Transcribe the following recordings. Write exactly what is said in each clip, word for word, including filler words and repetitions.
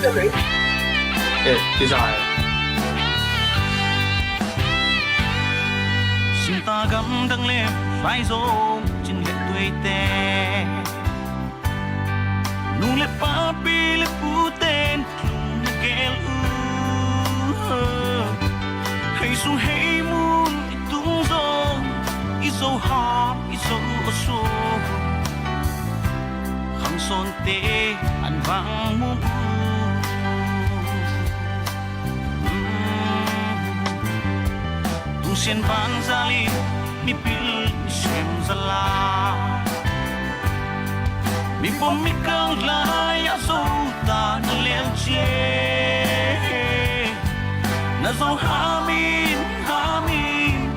Eh, kisai. Sinta gamdang le Laizom cin le tuaite, nu le papi le puten tlung na gel uh. Hei sung hei mun i tung zong, i zo ham i zo a sung, khangsawnte an vang mu uh. Tungsian banzalin mipil mi sem zala, mi pom mi kang lai a zo ta na lel cie. Na zo hamin hamin,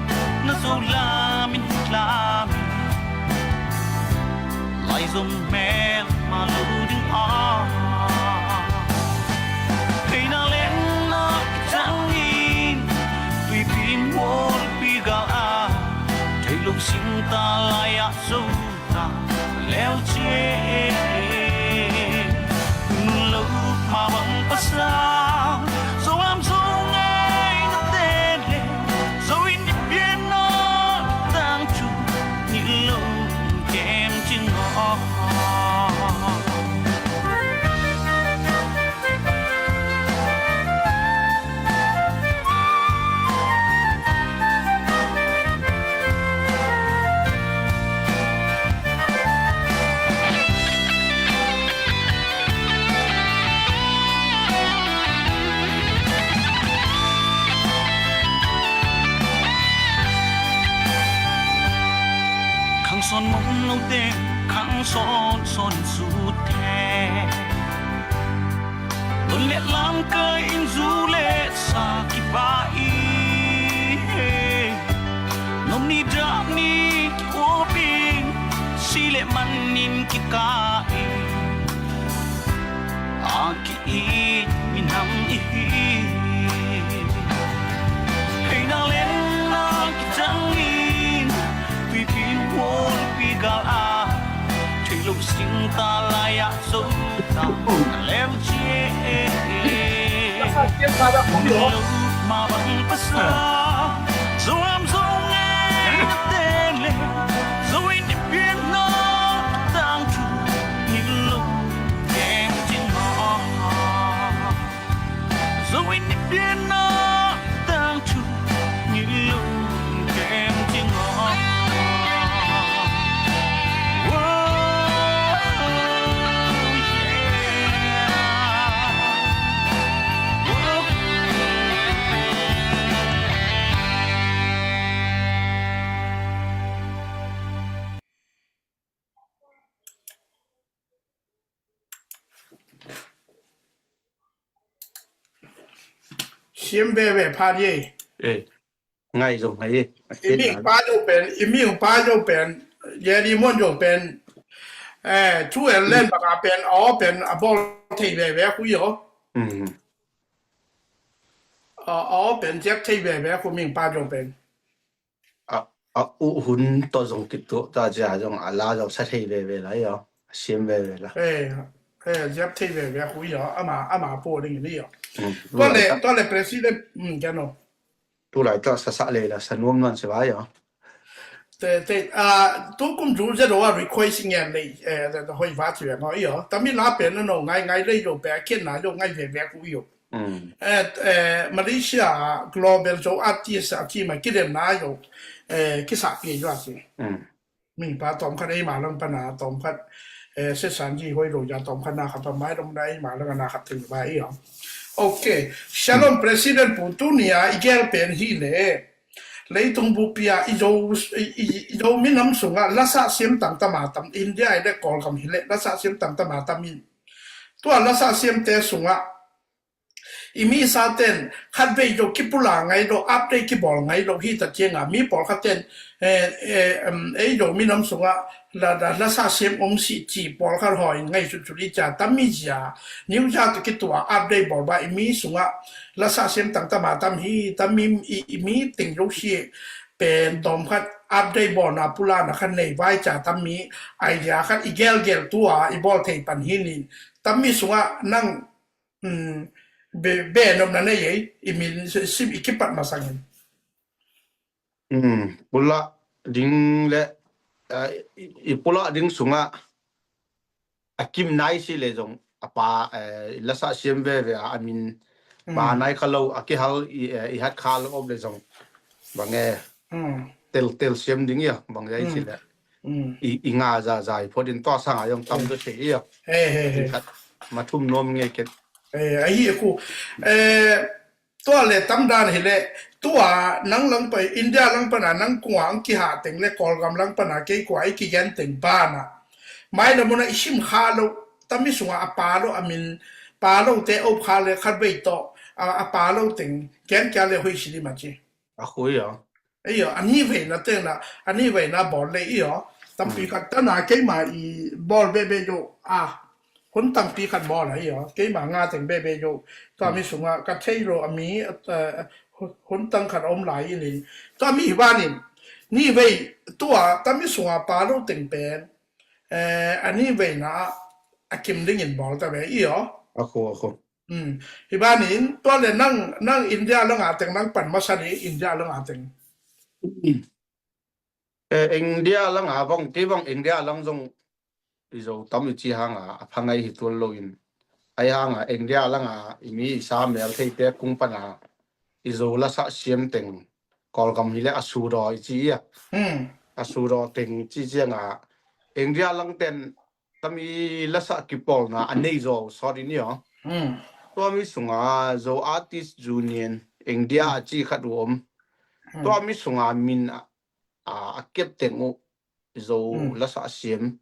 na zo lamin lamin, Laizom mel ma lo ding a. Theina lenna kicangin tuipin mualpi gal a, theilung singta lai-ah zo ta lel cie. Nunlo ma bang pasal, zo am zo ngai na te le, zo in i pianna tang cu ni lo kem cing aw. Khang sawn mong lo te, khang sawn sawn su te. Don le lam kai in zu le sa kipa i he. Nom ni dah ni ki-op in, si le man in kika in, a ki-it minam i hi. Hei na len na kicang in, tuipin mualpi gal a, theilung singta lai-ah zo ta lem cie. Lo ma bang pasa, zo am zo ngai te le, zo in i pianna tang thu, ni lo kem cing aw. Zo in i pianna tang thu, ni lo kem cing aw. Whoa, yeah. Whoa. Siam veve pha di. Eh, ngai zong ngai. I mi pa zong pen, i mi pa zong pen, ye di mon zong pen. Eh, thu en len baka pen, aw pen, a bawl thei veve khui aw. Mm. A, aw pen, ziak thei veve khu mi pa zong pen. A, a uh hun tawh zong kituak ta cia zong a la zong sa thei veve lai aw. A siam veve la. Eh, eh, ziak thei veve khu i aw. Ama, ama pua ding ni aw. Mm. Tua le, tua le president, mm, kiano. Tulai tawh sa sa le la sa nuam nuan se vai aw. Te, te, a, tu kum zu zia do a request ngen le, eh, the, the hoi va ci ve ngo i aw. Tami la pen no ngai ngai le yo pe kien na yo ngai veve khu i aw. Mm. Eh, eh, Malaysia Global Zo Artist a team a kidemna yo, eh, kisapia yo a si. Mm. Mi pa tom khat ei ma lang pana tom khat, eh, se san ji hoi lo ya tom khat na khat pa mai dong na ei ma lang na khat thei ba i aw. Okay. Shalom, mm. President pu, tuni a i gel pen hi le. Leitung bupi a i Zo, i, i, i Zo minam sunga lasa siam tang tama tam, India i le Kawlgam hi le lasa siam tang tama tam in. Tua lasa siam te sunga i mi sa ten, khat vei lo kipula ngai lo, update kibawl ngai lo hi ta cianga, mi pawlkhat ten, eh, eh, em, ei lo minam sunga, la, la, lasa siam om si ci pawlkhat hawi ngai sut sut i cia, tam mi zia, new zia tu kitua, update bawl ba i mi sunga, lasa siam tang tama tam hi, tam mi i, i mi ting lo si, pen tom khat, update bawlna pulana khat nei vai cia, tam mi, idea khat i gelgel tua, i bawl thei pan hi nin, tam mi sunga, nang, Hmm. Be, be nopna nei ei, i min sim i kipat masangin. Hmm. Pulak ding le, ah, i, i pulak ding sungah a kim nai si le zong a pa, eh, i lasah siam veve a, a min pa nai kha lo, a kihal i, eh, i hat kha lo op le zong bang e, tel, tel siam ding ia, bang ia i ci le i, i nga za za i phot in tua sanga zong tam zo se ia. He, he, he. Khat ma thum nuam ngei ket. Eh, ahi a ku. Eh, tua le tamdan hi le, tua nang lang pa, India lang pana nang kua ang kiha teng le Kawlgam lang pana kei kua i kigen teng pana. Mai la muna i sim kha lo, tami sunga a pa lo, a min pa lo te op kha le khat vei to, a, a pa lo teng, ken kia le hui si di ma ci. A hui a. Ei aw, a ni veina teng na, a ni veina bawl le i aw. Tampi khat tana keima i bawl bebe yo a. Hun tampi khat bawl a i aw. Keima nga teng bebe yo. Tua mi sunga ka thei lo a mi, eh, hun, hun tang khat om lai i nin. Tua mi hi banin. Ni vei tua tami sunga pa lo teng pen. Eh, a ni veina a kim dingin bawl ta ve i aw. A khu, a khu. Hmm. Hi banin, tua le nang, nang India langa teng nang pan masa ni India langa teng. Eh, India langa bang, kei bang India lang zong i zo tam i ci hanga, a phangai hi tuan lo in. Ai hanga, India langa i mi i sa mel thei te kung pana i zo lasah siam teng Kawlgam hi le a sudaw i ci ia. Hmm. A sudaw teng ci cianga India lang ten tami lasah kipawlna a nei zo sawt in i aw. Hmm. Tua mi sunga Zo Artist Union India a ci khat uh om. Hmm. Tua mi sunga min a, a, a kep teng uh Zo lasah siam.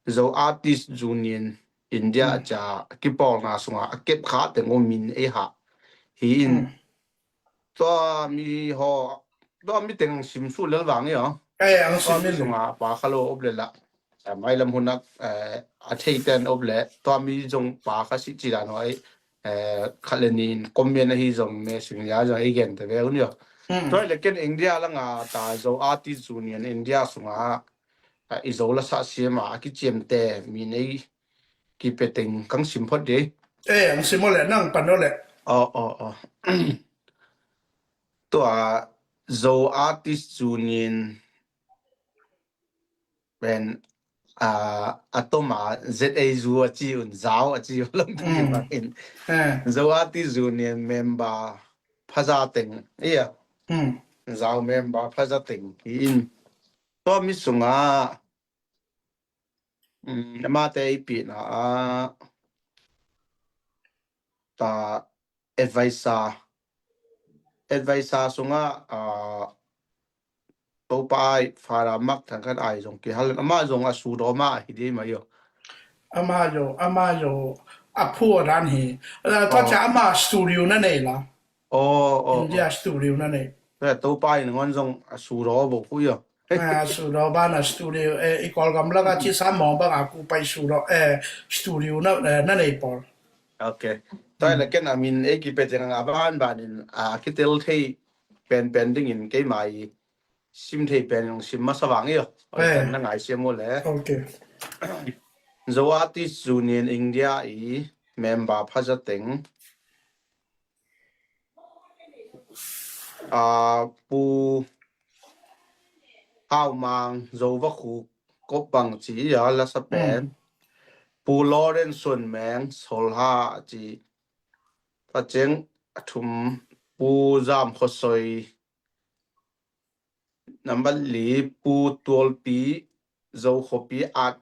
Zo Artist Union India a ca kipawlna sunga a kep kha teng uh min ei ha. Hi in. Hmm. Tua mi ho, tua mi teng sim su lel vang i aw. Eh, ang sim lel. Tua mi sunga pa kha lo op le la. Eh, mai lam hunak, eh, a thei ten op le. Tua mi zong pa kha si ci dan ho ei. Eh, khat le nin comment ahi zong me sing ya zong ei gen te ve un i aw. Hmm. Tua le ken India langa ta Zo Artist Union India sunga, ah, i Zo lasah siama a kiciam te mi nei kipe teng kang sim phot di. Eh, ang sim o le, nang pan o le. Oh, oh, oh. Tua Zo Artist Union pen, ah, a toma Z A zu a ci un, zau a ci un lam tengin bangin. Eh. Zo Artist Union member phaza teng ia. Hmm. Zau member phaza teng hi in. Tua mi sunga, mm, amate i pina a ta advisor. Advisor sunga, ah, Topa ai, Father Mark Thangkhat ai zong kihal. Ama zong a sudaw ma hi di ma yo. Ama yo, ama yo, a phu dan hi. Ah, tua ca ama studio na nei la. Oh, oh, India studio na nei. Eh, Topa ai nangon zong a sudaw bo pu yo. Ah, sudaw bana studio, eh, i Kawlgam laka ci sa mong bang a ku pai sudaw, eh, studio na, eh, na nei pawl. Ok. Tua i la ken a min ei kipe teng a ban banin a kitel thei pen pen dingin keima i sim thei pen sim masa vang i aw. Oi, eh, pen na ngai siam o le. Ok. Zo Artist Union India i member phaza teng. Ah, Pu Hau Mang, Zo Vakhu, Kop Bang ci a lasa pen. Pu Lawrence Suan Meng, Solha ci. Paceng a thum, Pu Zam Khosoi. Nambat li, Pu Tualpi, Zo Khopi At.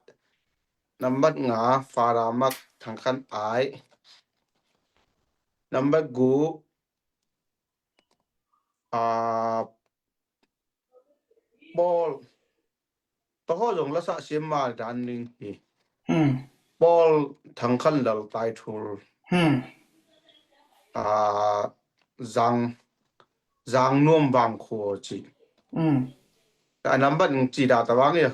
Nambat nga, Father Mark Thangkhat ai. Nambat gu, ah, Paul. Toho zong lasa siam ma dan ning hi. Hmm. Paul Thangkhan Lal Tai Thul. Hmm. Ah, Zang, Zang Nuam Vang Khua ci. Hmm. A nambat ng ci da ta vang ya.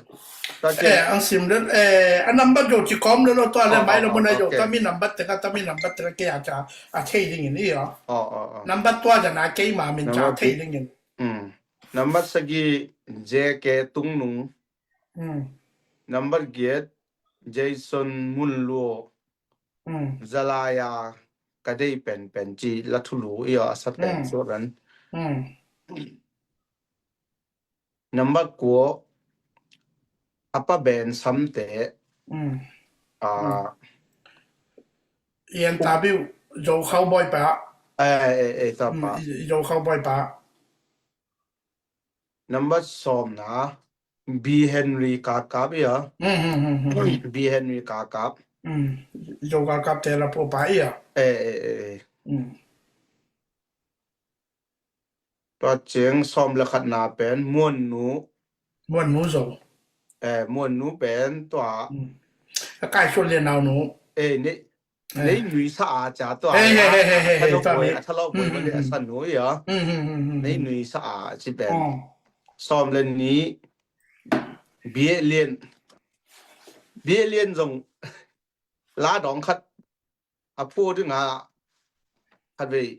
Ta ke. Eh, ang sim den, eh, a nambat yo ci kom lo lo tua le mai lo mo na yo. Ta mi nambat te ka, ta mi nambat te ka ke a ca, a thei ding in i ya. Oh, oh, oh. Nambat tua ja na ke ma min ca thei ding in. Hmm. Nambat sagi J K Tungnung. Hmm. Nambat giat Jason Munluo. Hmm. Zalaya ka dei penpen ci la thulu i a sa pen suat ran. Number kua, a pa ben samte. A, Ian Tabiu, Zo Khau Boy pa. Eh, eh, eh, ta pa. Zo Khau Boy pa. Number sawmna, B Henry Kakap ia. B Henry Kakap. Zo Kakap te la pua pa ia. Eh, eh, eh. Tua ciang sawm le khatna pen Muannu. Muannu Zo. Eh, Muannu pen tua. A kai suan lian nau nu. Eh, nei, nei nui sa a cia tua. Hey, hey, hey, hey, hey, hey, tua mi. A thalok boi ma le a sa nu ia. Nei nui sa a ci pen. Sawm le ni. Bia lian. Bia lian zong. La dong khat. A phu dinga khat vei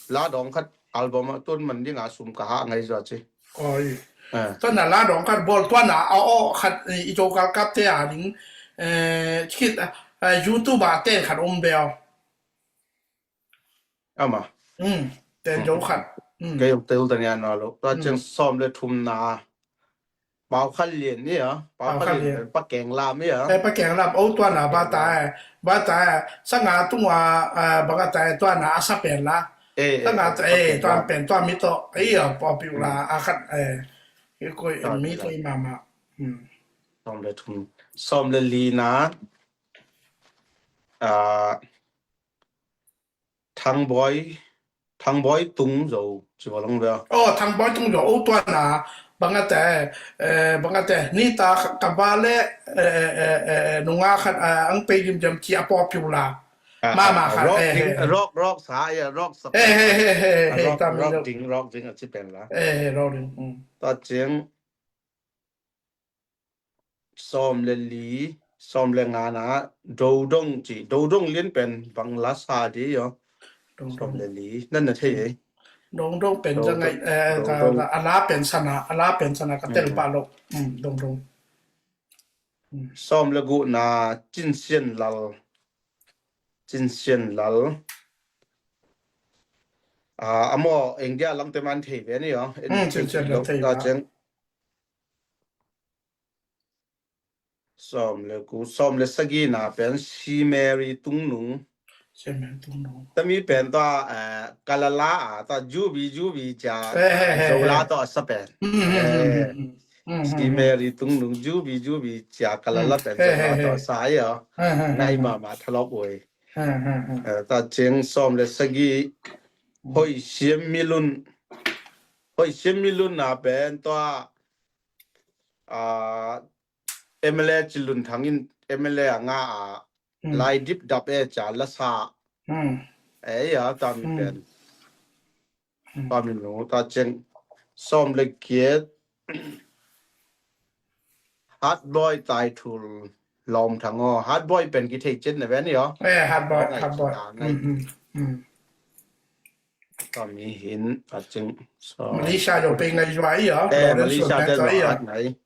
la dong khat album a tun man dinga sum ka ha ngai zaw ci. Oi. Tua na la dong khat bawl tua na a aw khat i Zo Kakap te a ding khit YouTube a ten khat om bel. Ama. Ten Zo khat. Kei uk tel tania na lo. Tua ciang sawm le thumna. Pau Khan Lian ni a, Pau Khan Lian, Pa Keng Lam ni a. Eh, Pa Keng Lam, o tua na ba ta eh, ba ta eh, sa nga tung a, eh, ba nga ta eh, tua na a sa pen la. Eh, sa nga ta eh, tua pen, tua mi to, eh, a popular a khat eh. Koi mi to i mama. Sawm le thum, sawm le li na. Ah, Thang Boy, Thang Boy Tung Zo ci va long bia. Oh, Thang Boy Tung Zo, oh, tua na, bangate, eh, bangate, ni ta ka ba le, eh, eh, eh, nunga khat, eh, ang pei dim jam ci a popular. Mama khat, rock eh, ding, eh, rock, rock sa, ya, rock sa. Eh, eh, eh, eh, eh, rock, rock ding, rock ding a ci pen la. Eh, eh, rock ding. Ta ciang, sawm le li, sawm le nga na, Dodong ci, Dodong lian pen bang la sa di yo. Sawm le li, nan na thei ei. Dodong pen za ngai, eh, a la pen sana, a la pen sana ka tel pa lo. Dodong. Sawm le gu na, Cin Sian Lal. Cin Sian Lal. Ah, a maw, India lang te man thei ve ni yo. Cin Sian Lal thei ve. Sawm le gu, sawm le sagina pen Si Mary Tungnung. Si Mary Tungnung. Tami pen tua, eh, Kalala a, tua Jubi, Jubi cia, eh, Zola tua sa pen. Si Mary Tungnung, Jubi, Jubi cia Kalala pen Zola tua sa yo. Nai mama thalok oi. Eh, ta ciang sawm le sagi, Hoi Siam Milun. Hoi Siam Milun na pen tua, ah, M L A Cin Lun Thang in M L A a nga a, lai dip dap e ca la sa. Eh, ya, ta mi pen. Ta mi nu, ta ciang sawm le giat. Hard Boy Tai Thul Lawm Thang aw. Hard Boy pen kithei cin na ven yo. Eh, Hard Boy, Hard Boy. Ta mi hin, a cing. Malaysia yo pe ngai zua i yo. Eh, Malaysia te zua ngai.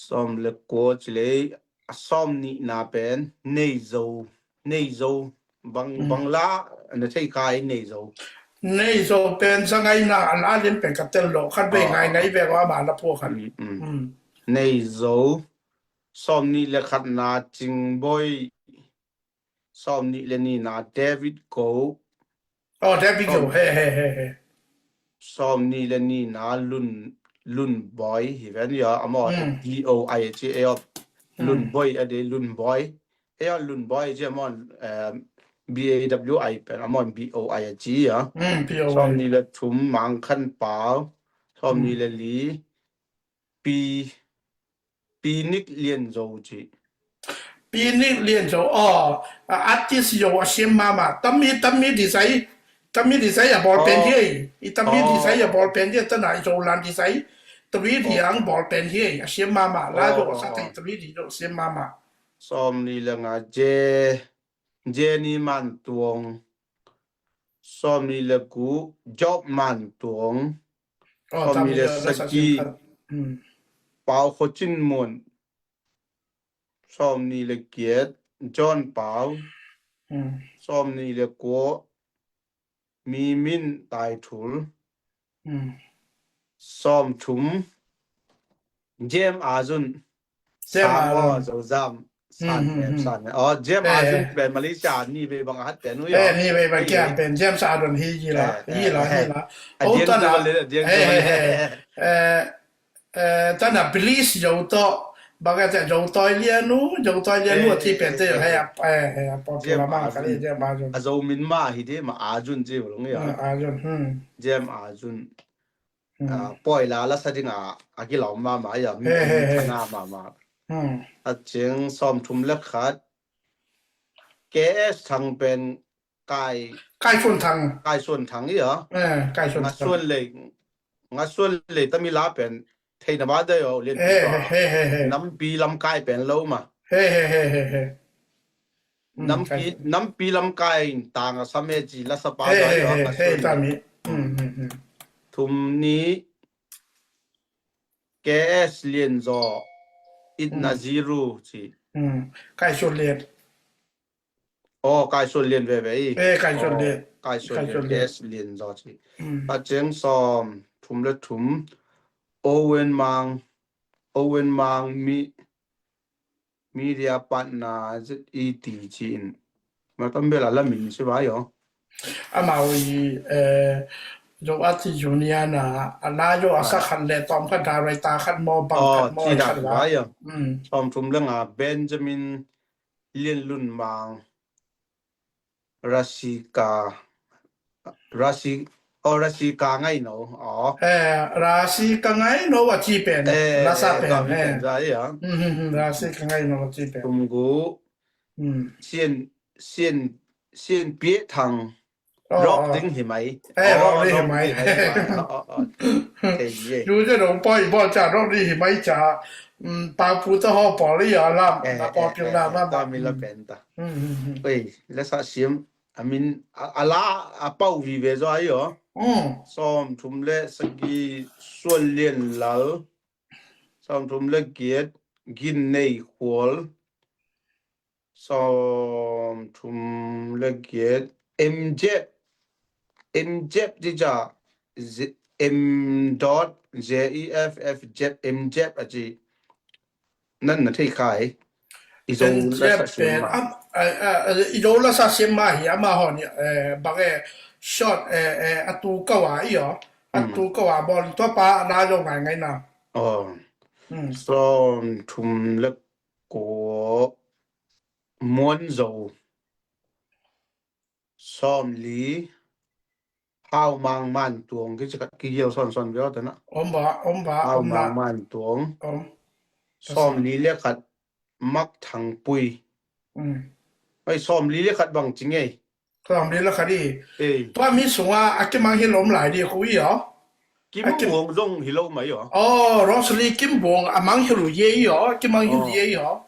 Sawm le kua ci lei, a sawm nihna pen, Nei Zo, Nei Zo, bang, bang la, na thei kai Nei Zo. Nei Zo pen sa ngai na, a la lian pen ka tel lo, khat bei ngai ngai ve wa ma la pua khat. Nei Zo, sawm nih le khatna Cing Boi, sawm nih le nihna David Go. Oh, David Go. He, he, he, he. Sawm nih le nihna Lun, Lun Boi hi ven ya, a maw, B O I a ci e aw. Lun Boi a de Lun Boi. E aw Lun Boi a ci a maw, B A W I pen a maw B O I a ci ya. Sawm nih le thum Mang Khan Pau. Sawm nih le li. Pi, Pi Nik Lian Zo ci. Pi Nik Lian Zo, oh, a artist yo a siam mama. Tami, tami design, tami design a ball pen hi. I tami design a ball pen hi, tana i Zo lan design. Three D ang ball pen hi, a siam mama. La yo sa tei three D yo siam mama. Sawm nih le nga Je, Jenny Man Tuang. Sawm nih le gu Job Man Tuang. Sawm nih le sagi Pau Kho Cin Muan. Sawmnih le giat, John Pau. Hmm. Sawmnih le kua, Mi Min Tai Thul. Hmm. Sawmthum, Jem A Zun. Jem A Zun. Zozam. San pen, san pen. Oh, Jem A Zun pen Malaysia ni vei bang a hat pen uh. Eh, ni vei bang kia pen Jem A Zun hi hi la, hi la, hi la. Oh, tana. Eh, tana Belize Zo to. Bang a te Zo Toi Lian uh, Zo Toi Lian uh ti pen te he, eh, popular ma kali Jem A Zun. A Zo min ma hi de ma A Zun ji lo ngi ya. A Zun. Jem A Zun. Pawi la la sa ding a, a kilawm mahmah a, mi thana mahmah. A ciang sawmthum le khat, K S Thang pen Kai, Kai Suan Thang. Kai Suan Thang i a. Kai Suan Thang. Nga Suan le, Nga Suan le tami la pen theina ba dai o lian. Nampi lam kai pen lo ma. Nampi, nampi lamkai in tang a sam e ci la sa pa. Thum ni K S Lian Zaw, Itna Ziru ci. Kai Suan Lian. Oh, Kai Suan Lian veve i. Kai Suan Lian. K S Lian Zaw ci. A ciang sawmthum le thum, Owen Mang, Owen Mang mi Media partner Z E T ci in. Ma tam bel a la min si vai o. Amau i, eh, Zo Artist Union a, a la zo a sa khat le tom khat director khat maw bang khat maw ci dan vai o. Sawmthum le nga, Benjamin Lian Lun Mang. Rasika, Rasi, oh, Rasika Ngai No, oh. Eh, Rasika Ngai No a ci pen, eh, la sa pen, eh. Rasika Ngai No a ci pen. Tumgu, Sian, Sian, Sian Pie Thang, Rok Ding Hi Mai. Eh, Rok Ding Hi Mai. Yu je dong poi bo ca, Rok Ding Hi Mai ca. Pau pu ta ho po li ya lam, na po piu lam lam. Ta mi la pen ta. Oi, la sa siam. A min, a, a la, a pau vive zo ai o. Sawmthum le sagi, Suan Lian Lal. Sawmthum le giat, Gin Nei Khual. Sawmthum le giat, M J F. M J F di ja, M dot J E F F, Jef, M J F a ci. Nan na thei khai. I Zo la sa siam ma. I Zo la sa siam ma hi ama hon, eh, bang e short, eh, eh, a tu kawa i o. A tu kawa bon to pa na zo ngai ngai na. Oh. Sawmthum le kua, Muan Zo. Sawmli, Hau Mang Man Tuang, ki cikat ki hiau son son veo tana. Om ba, om ba, Hau Mang Man Tuang. Sawmli le khat, Mak Thang Pui. Ai, sawmli le khat bang ci ngei. Sawmli le khat i. Tua mi sunga a kimang hi lom lai di khu i o. Kim Buang zong hi lo mai o. Oh, Rosely Kim Buang a mang hi lu ye i o, kimang hi lu ye i o.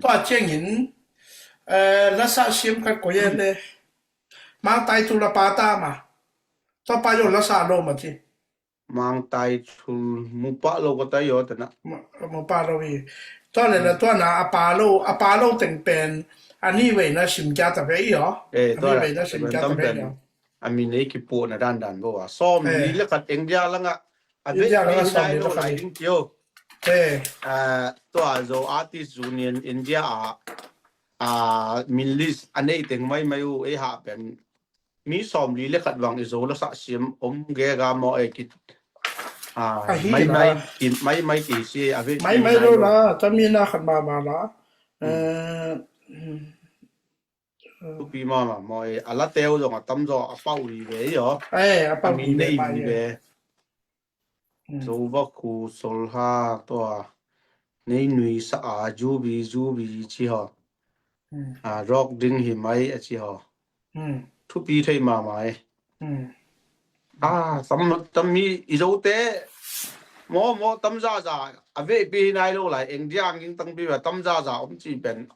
Tua ciangin, eh, la sa siam khat ko ye le. Mang Tai Thul a pa ta ma. Tua pa yo la sa lo ma ci. Mang Tai Thul mu pa lo ko ta yo tana. Mu pa lo i. Tua le la tua na a pa lo, a pa lo teng pen. A ni vei na sim kia ta vei o. A ni vei na sim kia ta vei o. A mi nei kipuahna dandan bo a. Sawmli le khat India langa a vei nai lo lai ding kio. Tua Zo Artist Union India a, a min list a nei teng maimai uh ei hah pen. Mi sawmli le khat vang i Zo la sa siam om gega maw ei kit. Maimai kei si a vei. Maimai lo la, tami na khat mama la. Thupi mama maw ei, a la teu zong a tamzaw a pau li ve i aw. A pau li ve. Zo va khu sol ha tua. Nei nui sa a jubi jubi ci haw. A rawk ding hi mai a ci haw. Thupi thei mama ei. A tam tam mi i Zote maw maw tam zaza a vehpi hi nai lo lai eng diang ing tangpi va tam zaza om ci pen.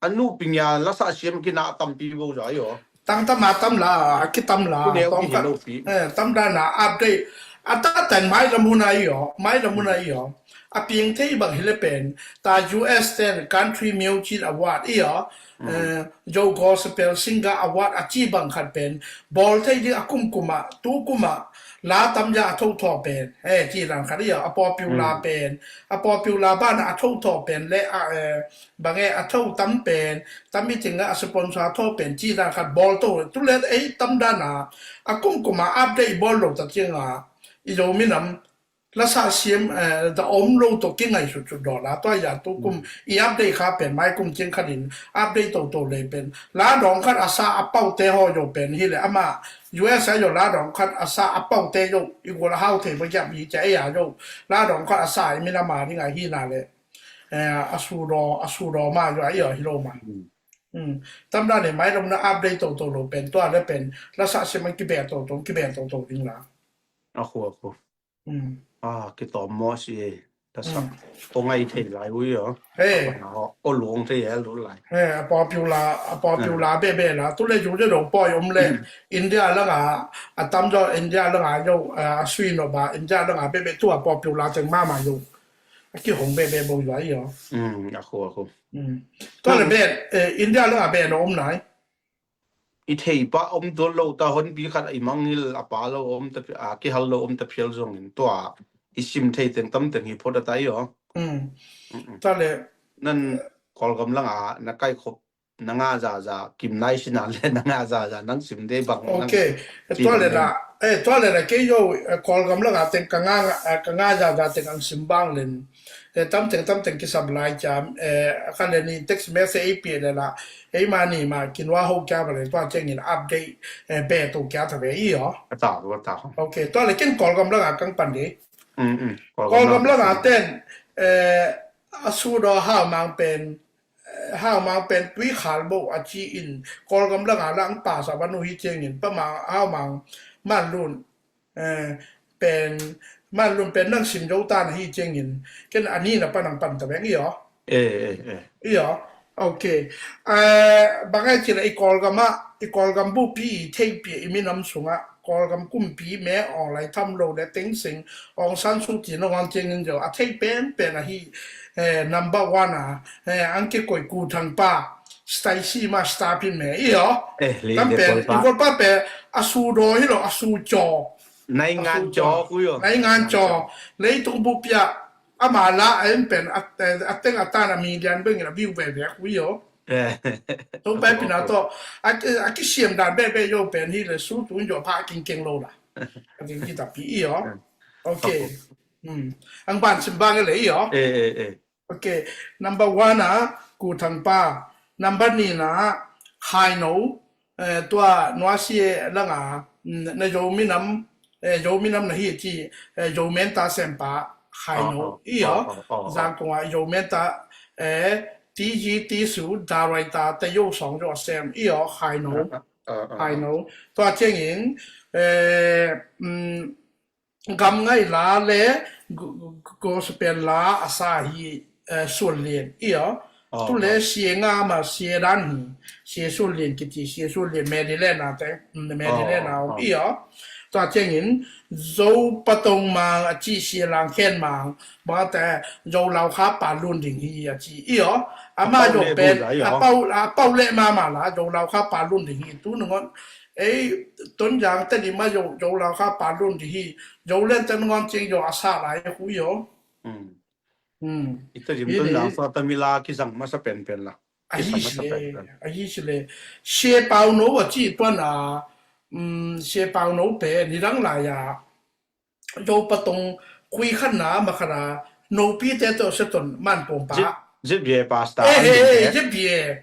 A nu ping ya la sa siam kina tampi bo za yo. Tang tam a tam la, a ki tam la. Ku neu ki lo pi. Tam da na update. A ta tan mai lam hun ai yo, mai lam hun ai yo. a piang thei bang hi le pen, ta U S ten Country Music Award i aw, eh, Zo Gospel Singer Award a ci bang khat pen, bawl thei ding a kumkum ah, tu kum ah, la tam ya a tho thaw pen, eh, ci dan khat i aw, a popular pen, a popular ban ah a tho thaw pen le, a, eh, bang e a tho tam pen, tam i ting ah a sponsor thaw pen, ci dan khat bawl to, tu le ei tam dan ah, a kumkum ah update bawl lo ta ciang ah, i Zo minam, lasa siam, eh, da om lo tawh kingaihsutsut daw la, tua ya tu kum i update kha pen, mai kum ciang khat in update toto le pen. La dawng khat a sa a paute haw yo pen hi le, ama U S a yo la dawng khat a sa a paute yo, i gul a hau thei ba giap hi cia ei a yo. La dawng khat a sa i min ama ding a hi na le, eh, a su daw, a su daw ma yo a i aw hi lo ma. Tam dan le mai lo na update toto lo pen, tua le pen, lasa siam an kibeh toto, kibeh toto ding la. A khu, a khu. A, kitawm maw si e. Tasa. Ko ngai thei lai ui aw. He. Ko luang thei he lu lai. He, a popular, a popular bebe la. Tu le ju je dong poi om le. India langa, a tam jo India langa jo, a sui no ba, India langa bebe tu a popular teng mama jo. A kihong bebe bo jo ai jo. A khu, a khu. Tua le ben, eh, India langa ben om nai. I thei pa om tuan lo ta, honpi khat a i mangngilh a pa lo om ta, a kihal lo om ta phial zongin tua i sim thei teng tam teng hi phot a tai aw. Tua le nan Kawlgam langa na kaikhop na nga zaza, kim nai sinan le na nga zaza nang sim dei bang nang. Ok. Tua le la, eh, tua le la kei yo, eh, Kawlgam langa teng ka nga, eh, ka nga zaza teng ang sim bang len. Eh, tam teng, tam teng kisam lai ciam, eh, a kha le ni text message ei pia le la, ei ma ni ma kinua ho kia ba le tua ciangin update, eh, be to kia ta ve i aw. A ta, a ta. Ok, tua le kin Kawlgam langa kang pan di. Kawlgam langa ten, eh, a su daw hau mang pen, eh, hau mang pen tui khal bo a ci in, Kawlgam langa lang pa sa ba nu hi ciangin, pa mang, hau mang man lun, eh, pen, man lun pen nang sim zo ta na hi ciangin, ken a ni na pan ang pan ta veng i aw. Eh, eh, eh. I aw. Ok. Eh, bang ai ci la i Kawlgam ah, i Kawlgam bupi i thei pia i minam sungah, Kawlgam kumpi me aw lai tham lo le teng sing, Aung San Suu Kyi no ngan ciangin zo, a thei pen pen a hi, eh, number one a, eh, ang kikoi ku thang pa, Stacy ma stapin me, i aw. Eh, le, tam le pen, i Kawlpa pe, a su daw hi lo, a su caw. Nai ngan caw, ku yo. Nai ngan caw. Leitung bupi ah, ama la a en pen, a, a teng a tan a mi lian beng in a biu ve ve, ku yo. Eh. Tung pai pina to, a, a kisiam dan be be yo pen hi le su tu yo pha king keng lo la. A king kita pi i yo. Ok. Ang ban sim bang le i yo. Eh, eh, eh. Ok, number one ah, Ku Thang Pa. Number ni na, Khai No, eh, tua Nuasia langa, mm, na Zo minam, eh, Zo minam na hi ci, eh, Zo menta sempa, Khai No, i yo. Zangkong ah Zo menta, eh, T G T Su, Daraita, te yo song yo sem, i yo, Khai No. Khai No. Tua ciangin, eh, mm, gam ngai la le go-, go-, gospel la a sa hi, eh, Suan Lian, i yo. Tu le sia nga ma sia dan hi, sia Suan Lian kiti, sia Suan Lian Maryland a te, mm, Maryland a om, i yo. Tua ciangin, Zo Patong Mang a ci sia lang khen mang, ba te, Zo Lau Kha Pa Lun Ding hi a ci, i yo. Ama yo pen, a pau, a pau le ma ma la, Zo Lau Kha Pa Lun Ding hi, tu nungon, ei, Tonzang te ni ma yo, Zo Lau Kha Pa Lun Ding hi, Zo len te nungon ciang yo a sa lai hu yo. I te dim Tonzang sa ta mi la ki zang masa pen pen la. A hi si le, a hi si le. Sia Pau No a ci tuan a, mm, Sia Pau No pen, ni dang lai a. Zo Patong kui khan na ma khan a, no pi te to se ton man pom pa. Zip, zip ye pasta. Eh, eh, eh, zip ye.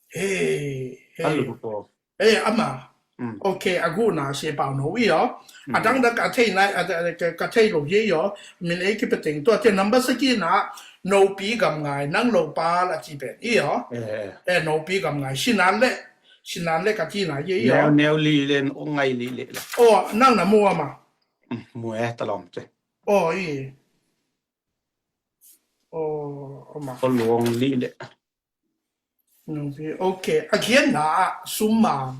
Hey, hey. Alu ko. Eh, ama. Ok, a gu na Sia Pau No i yo. A dang dang ka thei nai, a, a, ka, ka thei lo ye yo. Min ei ki pe teng tua te number sa ki na, no pi gam ngai, nang lo pa la ci pen i yo. Eh, no pi gam ngai, sinan le, sinan le ka ci na ye yo. Neu, neu li len, o ngai li le la. O, nang na mu ama. Mu e, ta lom te. O, i. O, ama. O luang li le. Ok, a gian na, Sum Mang.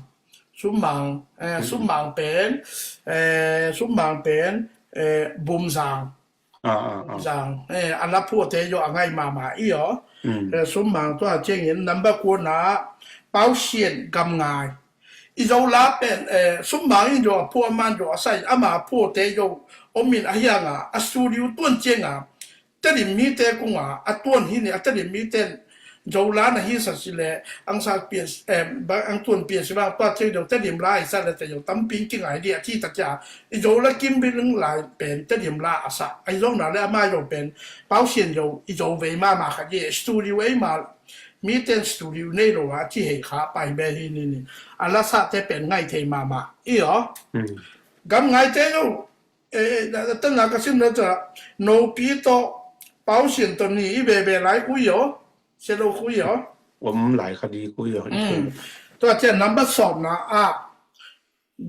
Sum Mang, eh, Sum Mang pen, eh, Sum Mang pen, eh, Bum Zang. Ah, ah, ah. Zang, eh, a la phuahte zong a ngai mahmah i aw. Mm. Eh, Sum Mang tua ciangin number kuana Pau Sian Gam Ngai. I Zo la pen, eh, Sum Mang in zong a phuah, man zong a sa in, ama phuahte zong om in a hiang a, a studio tuan ciang a, Tedim mite kung a, a tuan hi ni, a Tedim mite in Zo la na hi sa si le, ang sa pian, eh, ba, ang tuan pian si bang, tua ciang zong Tedim la i sa le te zong tampi kingai di a ci ta cia, i Zo la kim biling lai pen Tedim la a sa, a i zong na le ama zong pen, Pau Sian zong, i Zo vei mahmah khat i studio ei ma, mite in studio nei lo a ci hei kha pai be hi ni ni. A la sa te pen ngai thei mahmah, i aw. Hmm. Gam Ngai te zong, eh, eh, na, na, tan na ka sim na cia, no pi to, Pau Sian to ni, i be be lai kui aw, se lo kui aw. Om lai kha di kui aw. Mm. Tua cian number sawm na a,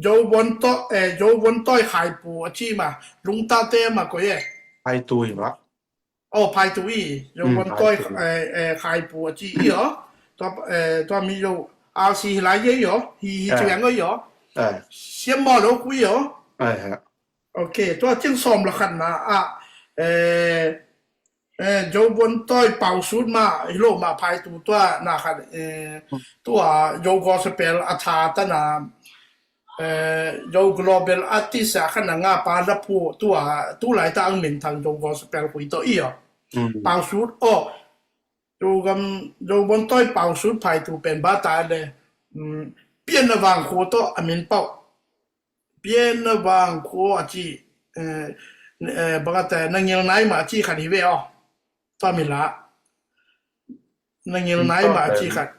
Zo Bon To, eh, Zo Bon Toi Khai Pu a ci ma, Lungta te ma ko ye. Khai Tu hi ma. Oh, Phai Tu i, Zo Bon Toi, eh, eh, Khai Pu a ci i aw. Tua, eh, tua mi Zo, R C hi lai ye i aw, hi, hi ciang i aw. Eh. Siam maw lo kui aw. Eh, eh. Ok, tua ciang sawm la khat na a, eh, eh, Zo Bon Toi Pau Sut ma, hi lo ma Phai Tu tua na khat, eh, tua Zo Gospel a tha ta na, eh, Zo Global Artist a khan a nga pa la phu tua, tu lai ta ang min thang Zo Gospel kui to i aw. Mm. Pau Sut, oh, Zo gam, Zo Bon Toi Pau Sut Phai Tu pen ba ta le, mm, Pian na vang khu to a min pau. Pian na vang khu a ci, eh, eh, bang a te, na ngil nai ma a ci khan hi ve aw. Tua mi la. Na ngil nai ma a ci khat.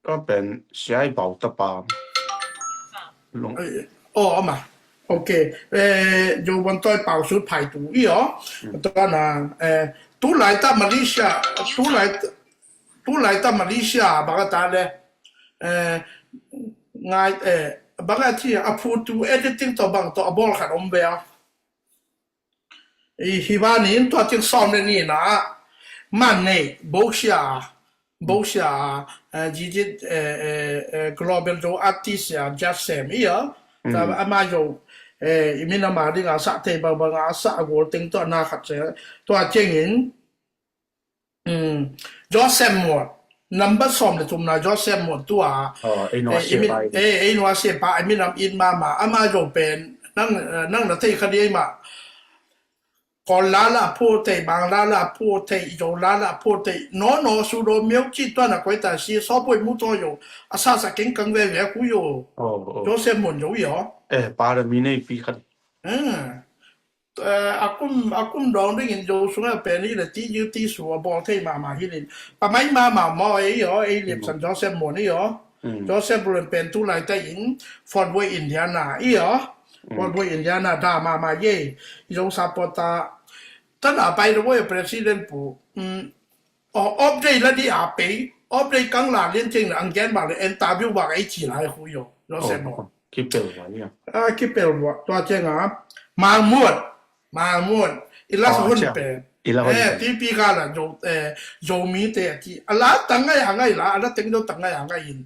Ka pen siai bau ta pa. Lung. Eh, oh, ama. Ok. Eh, Zo Bon Toi Pau Sut Phai Tu i aw. Hmm. Tua na, eh, tu lai ta Malaysia, tu lai, tu lai ta Malaysia, bang a ta le. Eh, ngai, eh, bang a ci, a phu tu editing to bang to a bawl khat om ve aw. I hi ba ni in tua ciang sawm le ni na, man nei, Bosia, Bosia, eh, Gigi, eh, eh, eh, Global Zo Artist ya, Jasem, i aw. Mm. Ama Zo, eh, i min ama ding a sa thei bang bang a sa a gol teng tua na khat se, tua ciangin, Mm. Joseph Muat. Number sawm le thum na Joseph Muat tua. Oh, ei nua eh, i min, eh, ei nua sia pa, i min am in mama. Ama Zo pen. Nang, eh, nang na thei kha di ei ma. Kawl la la phu thei, Bang la la phu thei, Zo la la phu thei. No, no, su do miau ci tua na koi ta si, so poi mu to yo. A sa sa keng kang ve ve ku yo. Oh, oh. Joseph Muat yo yo. Eh, pa da mi nei pi kha di. Eh. Eh, a kum, a kum dawng dingin Zo sungah pen hi le ti yu ti su a bawl thei mahmah hi lin. Pa mai mahmah maw ei aw, ei liam san Joseph Muan ei aw. Mm. Joseph Muan pen tu lai ta in Fort Worth, Indiana ei aw. Mm. Fort Worth, Indiana da mahmah ei. Zo supporter. Tan a by the way, President pu. Mm. Aw, update la di a pei, update kang la lian ciang na ang gen bang le interview bang ei ci lai hu yo, Joseph Muat. Kipel wa ni a. Ah, kipel wa, tua ciang a, Mang Muat, Mang Muat, i la sa hun pe. I la hun pe. Eh, ti pi ka la, Zo, eh, Zomi te a ci. A la tang ngai a ngai la, a la teng Zo tang ngai a ngai in.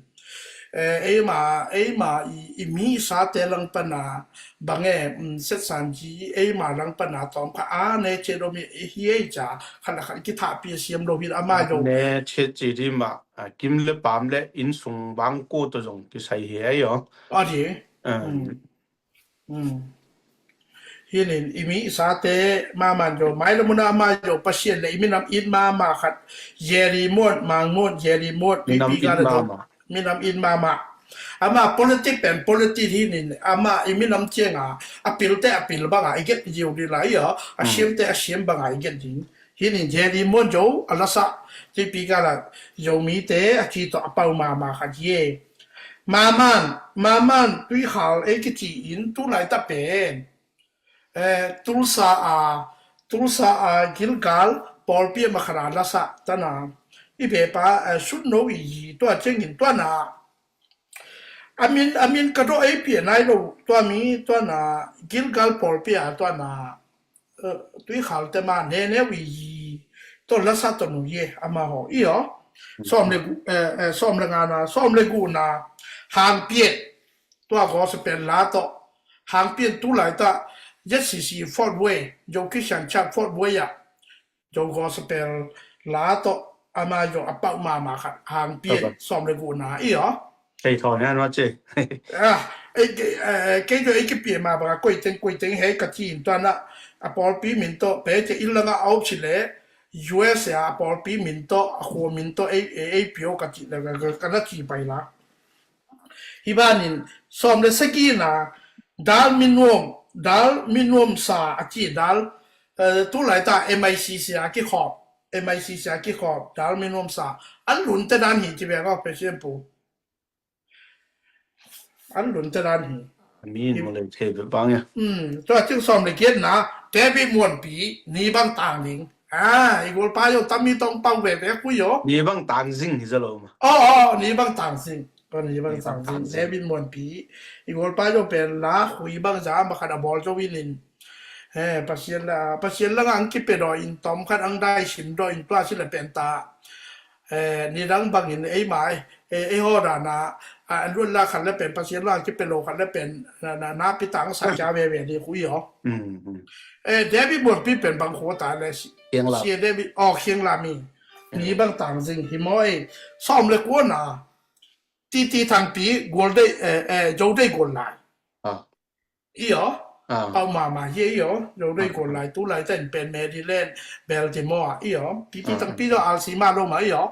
Eh, eima, eima i, i mi i sate lang pana bang e, mm, set san ci eima lang pana tawm kha a ne che do mi hi ei ca khan a khan kithahpi a siam lo hin ama zo. Ne che ci di ma, a, kim le pam le inn sung bang ko to zong kisai hi ei aw. A di. Um. Mm. Mm. Hinin i mi i sate maman zo, mai lo muna ama zo, Pasian le i minam it mama khat, Jerry Muat, Mang Muat, Jerry Muat, minam it mama. Minam it mama. Ama politik pen, politik hinin, ama i minam cianga, a pilte a pil banga, i get ziu di la i aw, a siamte a siam banga, i get ding. Hinin Jerry Muat zo, a lasa, tipi kala, Zomite, a ci to a pau mama khat ye. Maman, maman, Tuikhal, ei kici in, tu lai ta pen. Eh, Tulsa a, Tulsa a Gilgal pawlpi a makhana lasa tana. I pepa, eh, sut no i tua ciangin tuana. A min, a min ka dawh ei pia nai lo, tua mi, tuana, Gilgal pawlpi a, tuana, eh, Tuikhal te ma, ne ne wi, to lasa to nu ye, ama ho, i aw. Sawm le gu, eh, eh, sawm le ngana, sawm le guna, hang piet, tua gospel la tawh. Hang pian tu lai ta, Z C C Fort Wayne, Zo Christian Church Fort Wayne ah, Zo Gospel la tawh ama zong a pauh mahmah khat hang pia, sawm le gukna i aw. Kei thawn hian va ci. Ah, ei, kei, eh, kei tawh ei kipia mah bangah koiteng koiteng hei ka ci in tuanah a pawlpi min tawh pei te inn langah a op ci leh U S A a pawlpi min tawh a khua min tawh ei, ei, ei pia aw ka ci leh ka, ka, ka na ci pai la. Hi banin sawm le sagina dal minuam, dal minuam sa a ci dal, eh, tu laita M I C C a kikhawp, M I C C a kikhawp dal minuam sa an lunte dan hi ci ve ka President pu. An lunte dan hi. A mi in mu lei thei bang ia. Hmm, tua cing sawm le giatna David Muanpi ni bang tang ding. Ah, i golpa yo tami tong pau ve ve ku yo. Ni bang tang zing hi zalo ma. Oh, oh, ni bang tang zing. Ko ni bang tang zing. David Muanpi. I golpa yo pen la hui bang za ma khat a bawl zo in in. Eh, Pasian la, Pasian la ngang kipe do in tom khat ang dai sim do in tua si la pen ta. Eh, nidang bangin ei mai, eh, ei haw dana, a, a luat la khat le pen, Pasian la kipia lo khat le pen, na, na, na pi tang sa kia ve ve di hui aw. Eh, David Muanpi pen bang khua ta le si, Khiang Lam. Si David, oh, Khiang Lam mi. Ni bang tang zing hi maw ei. Sawm le kuana, Titi Thangpi, Gual Dei, eh, eh, Zo Dei Gual Lai. I aw, pau mama hi i aw, Zo Dei Gual Lai tu laita in pen Maryland, Baltimore i aw, Titi Thangpi zo alsi ma lo ma i aw.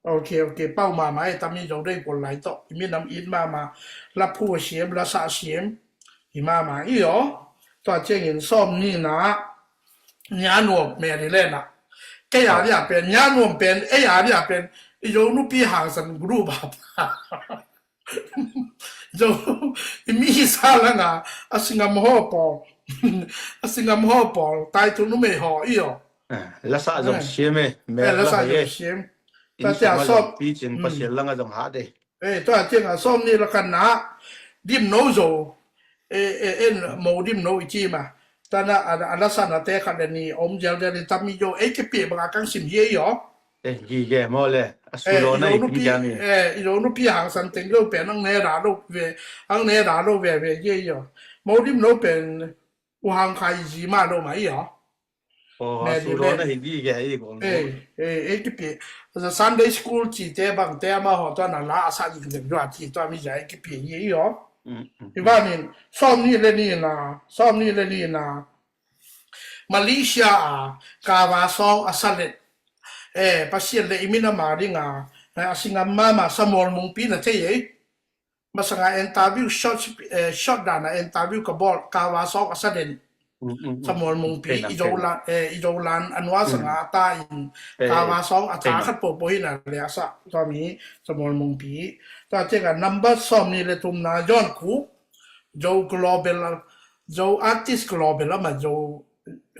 Ok, ok, pau mama hi tami Zo Dei Gual Lai tawh i minam it mama, la phu siam, la sa siam hi mama i aw. Tua ciangin sawm nina Nia Nuam Maryland ah. Kei a lia pen, Nia Nuam pen, ei a lia pen, i Zo nupi hangsan group a. Zo, i mi sa langa, a singam haw pawl. A singam haw pawl, tai tu numei haw i aw. Lasa zong siam e, me lasa zong siam. Tatia sawm pi cin Pasian langa zong ha de. Eh, tua cianga sawm ni la khanna, dim no zo. Eh, eh, en mo dim no i ci ma. Tana a, a lasa na te khat le ni om zial zial i tami zo. Ei kipia banga kang sim hi ei aw. Eh, gige maw le, a sulawna i pi kiami. Eh, i lo nupi hangsan teng lo pen ang ne ra lo ve, ang ne ra lo ve ve hi ei aw. Mo dim no pen u hang khai zi ma lo ma i aw. Aw, a sulawna hi gige i gol maw. Eh, eh, ei kipi. Sunday school ci te bang te ama haw tuana la a sa zing zing zua ci tua mi zia ei kipi hi ei aw. I banin, sawm ni le nina, sawm ni le nina. Malaysia a, kava sawng a sa let. Eh, Pasian le i min ama dinga, eh, a singam mama Samuel Mungpi na thei ei. Masanga interview short, eh, short dana interview ka bawl, kava sawng a sa den. Samuel Mungpi, i Zolan, eh, i Zolan a nua sanga a ta in, kava sawng a ta khat popo hi na le a sa, tua mi, Samuel Mungpi. Tua cianga number sawm ni le thumna, John Khup, Zo Global, Zo Artist Global ama Zo,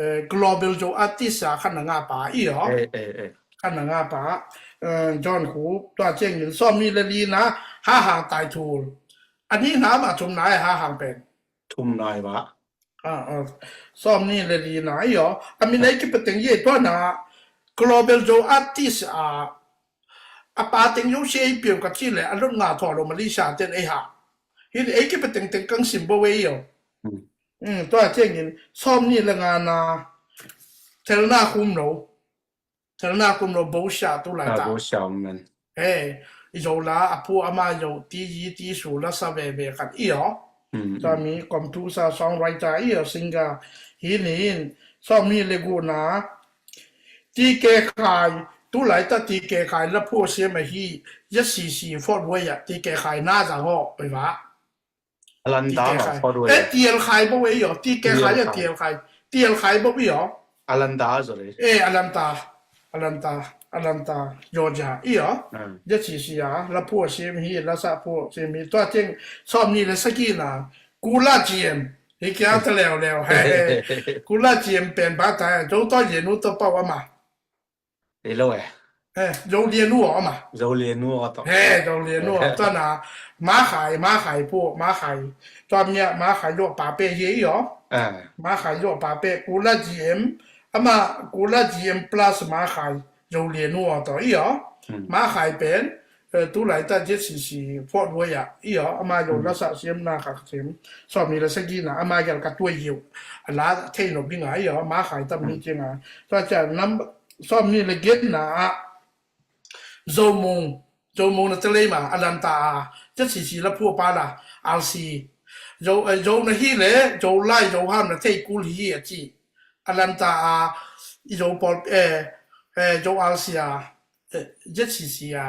eh, Global Zo Artist a khan na nga pa i aw. Khan na nga pa, eh, John Khup, tua ciangin sawm ni le lina, ha hang tai thul. A nina ma thumna e ha hang pen. Thumna e ba. Sawm ni le lina i aw. A min ei kipia teng i tuana Global Zo Artist a, a pa teng zo si ei piau ka ci le, a lot nga thua lo Malaysia ten ei ha. Hi ei kipia teng teng kang sim bo ei aw. Tua ciangin, sawm ni le ngana, Thelna Khum No. Thelna Khum No, Bo Sia tu lai ta. Bo Sia men. He, i Zo la, a pu ama Zo, ti yi ti su la sa ve ve khat i aw. Tua mi, composer, songwriter i aw, singer. Hi ni in, sawm ni le guna. Ti ke khai, tu lai ta ti ke khai, la pu sia ma hi, ya si si, Fort Wayne ya, ti ke khai, na za ho, oi va. Alanta lo, Fort Wayne. Eh, T L Khai bo ei aw, T K Khai a T L Khai. T L Khai bo ei aw. Alanta zo le. Eh, Alanta. Alanta. Alanta. Georgia ei aw. Ya ci si a, la pu a sim hi, la sa pu a sim hi. Tua teng, sawm ni le sagina. Kula G M. Hi kia ta leo leo. He, he. Kula G M pen ba ta, zo to ye nu to pa wa ma. Ei lo e. Eh, Zo Lian U aw ma. Zo Lian U aw tawh. He, Zo Lian U aw. Tua na, Ma Khai, Ma Khai pu, Ma Khai. Tua mia, Ma Khai lo pa pe ye i aw. Ma Khai lo pa pe, Kula G M. Ama, Kula G M plus Ma Khai, Zo Lian U aw tawh i aw. Ma Khai pen, eh, tu laitak Z C C Fort Wayne ah, i aw, ama zong lasa siamna kha ka sem. Sawm ni le sagina, ama gel ka tuai ziu. A la thei no binga, i aw, ama khai tam ni cianga. Tua cia nam, sawm ni le genna ah, Zomung, Zomung na telei ma, a lanta a, Z C C la phu pa la, R C. Zo, eh, zo na hi le, zo lai, zo ham na thei kul hi a ci. A lanta a, i zo pol, eh, eh, zo R C a, eh, Z C C a.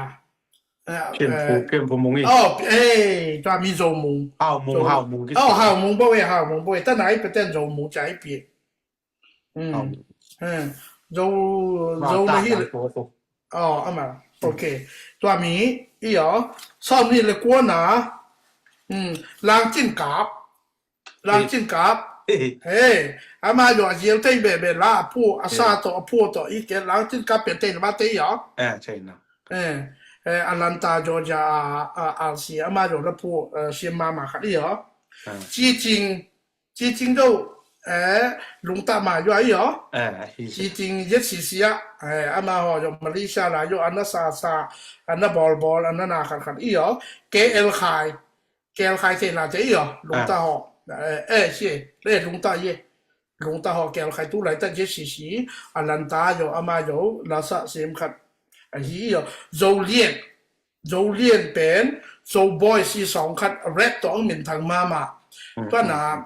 Eh, Pian phu, eh, pian phu mung i. Oh, eh, tua mi Zomung. Hau mung, Zo-, hau mung ki oh, si. Hau mung bo e, hau mung bo e. Tana i peten Zomung ca i pi. Mm. Hau mung. Eh, zo, ma zo ta na hi ta le. Ko ko. Oh, ama. Okay. Tua mi, i aw. Sawm ni le kuana. Mm, Langcin Kap. Langcin Kap. Hey, ama yo a zial tei bebe la a phu, a sa to, a phu to, i ke Langcin Kap pen tei na ba tei yo. Eh, tei na. Eh, eh, a lanta yo ja a, a, a si, ama yo la phu, eh, si mama khat i yo. Ci Cing, Ci Cing do, eh, lungta ma yo i yo. Eh, hi. Ci Cing Z C C a, eh, ama ho yo Malaysia la yo, ana sa sa, ana bol bol, ana na khat khat i yo. K L Khai. Kel khai thei na te i aw, lungta ho. Eh, eh, si, le lungta ye. Lungta ho kel khai tu laitak Z C C, a lanta yo, ama yo, lasa sem khat. A hi i aw, Zo Lian. Zo Lian pen, Zo Boy si song khat, rap to ang min thang mama. Tua na,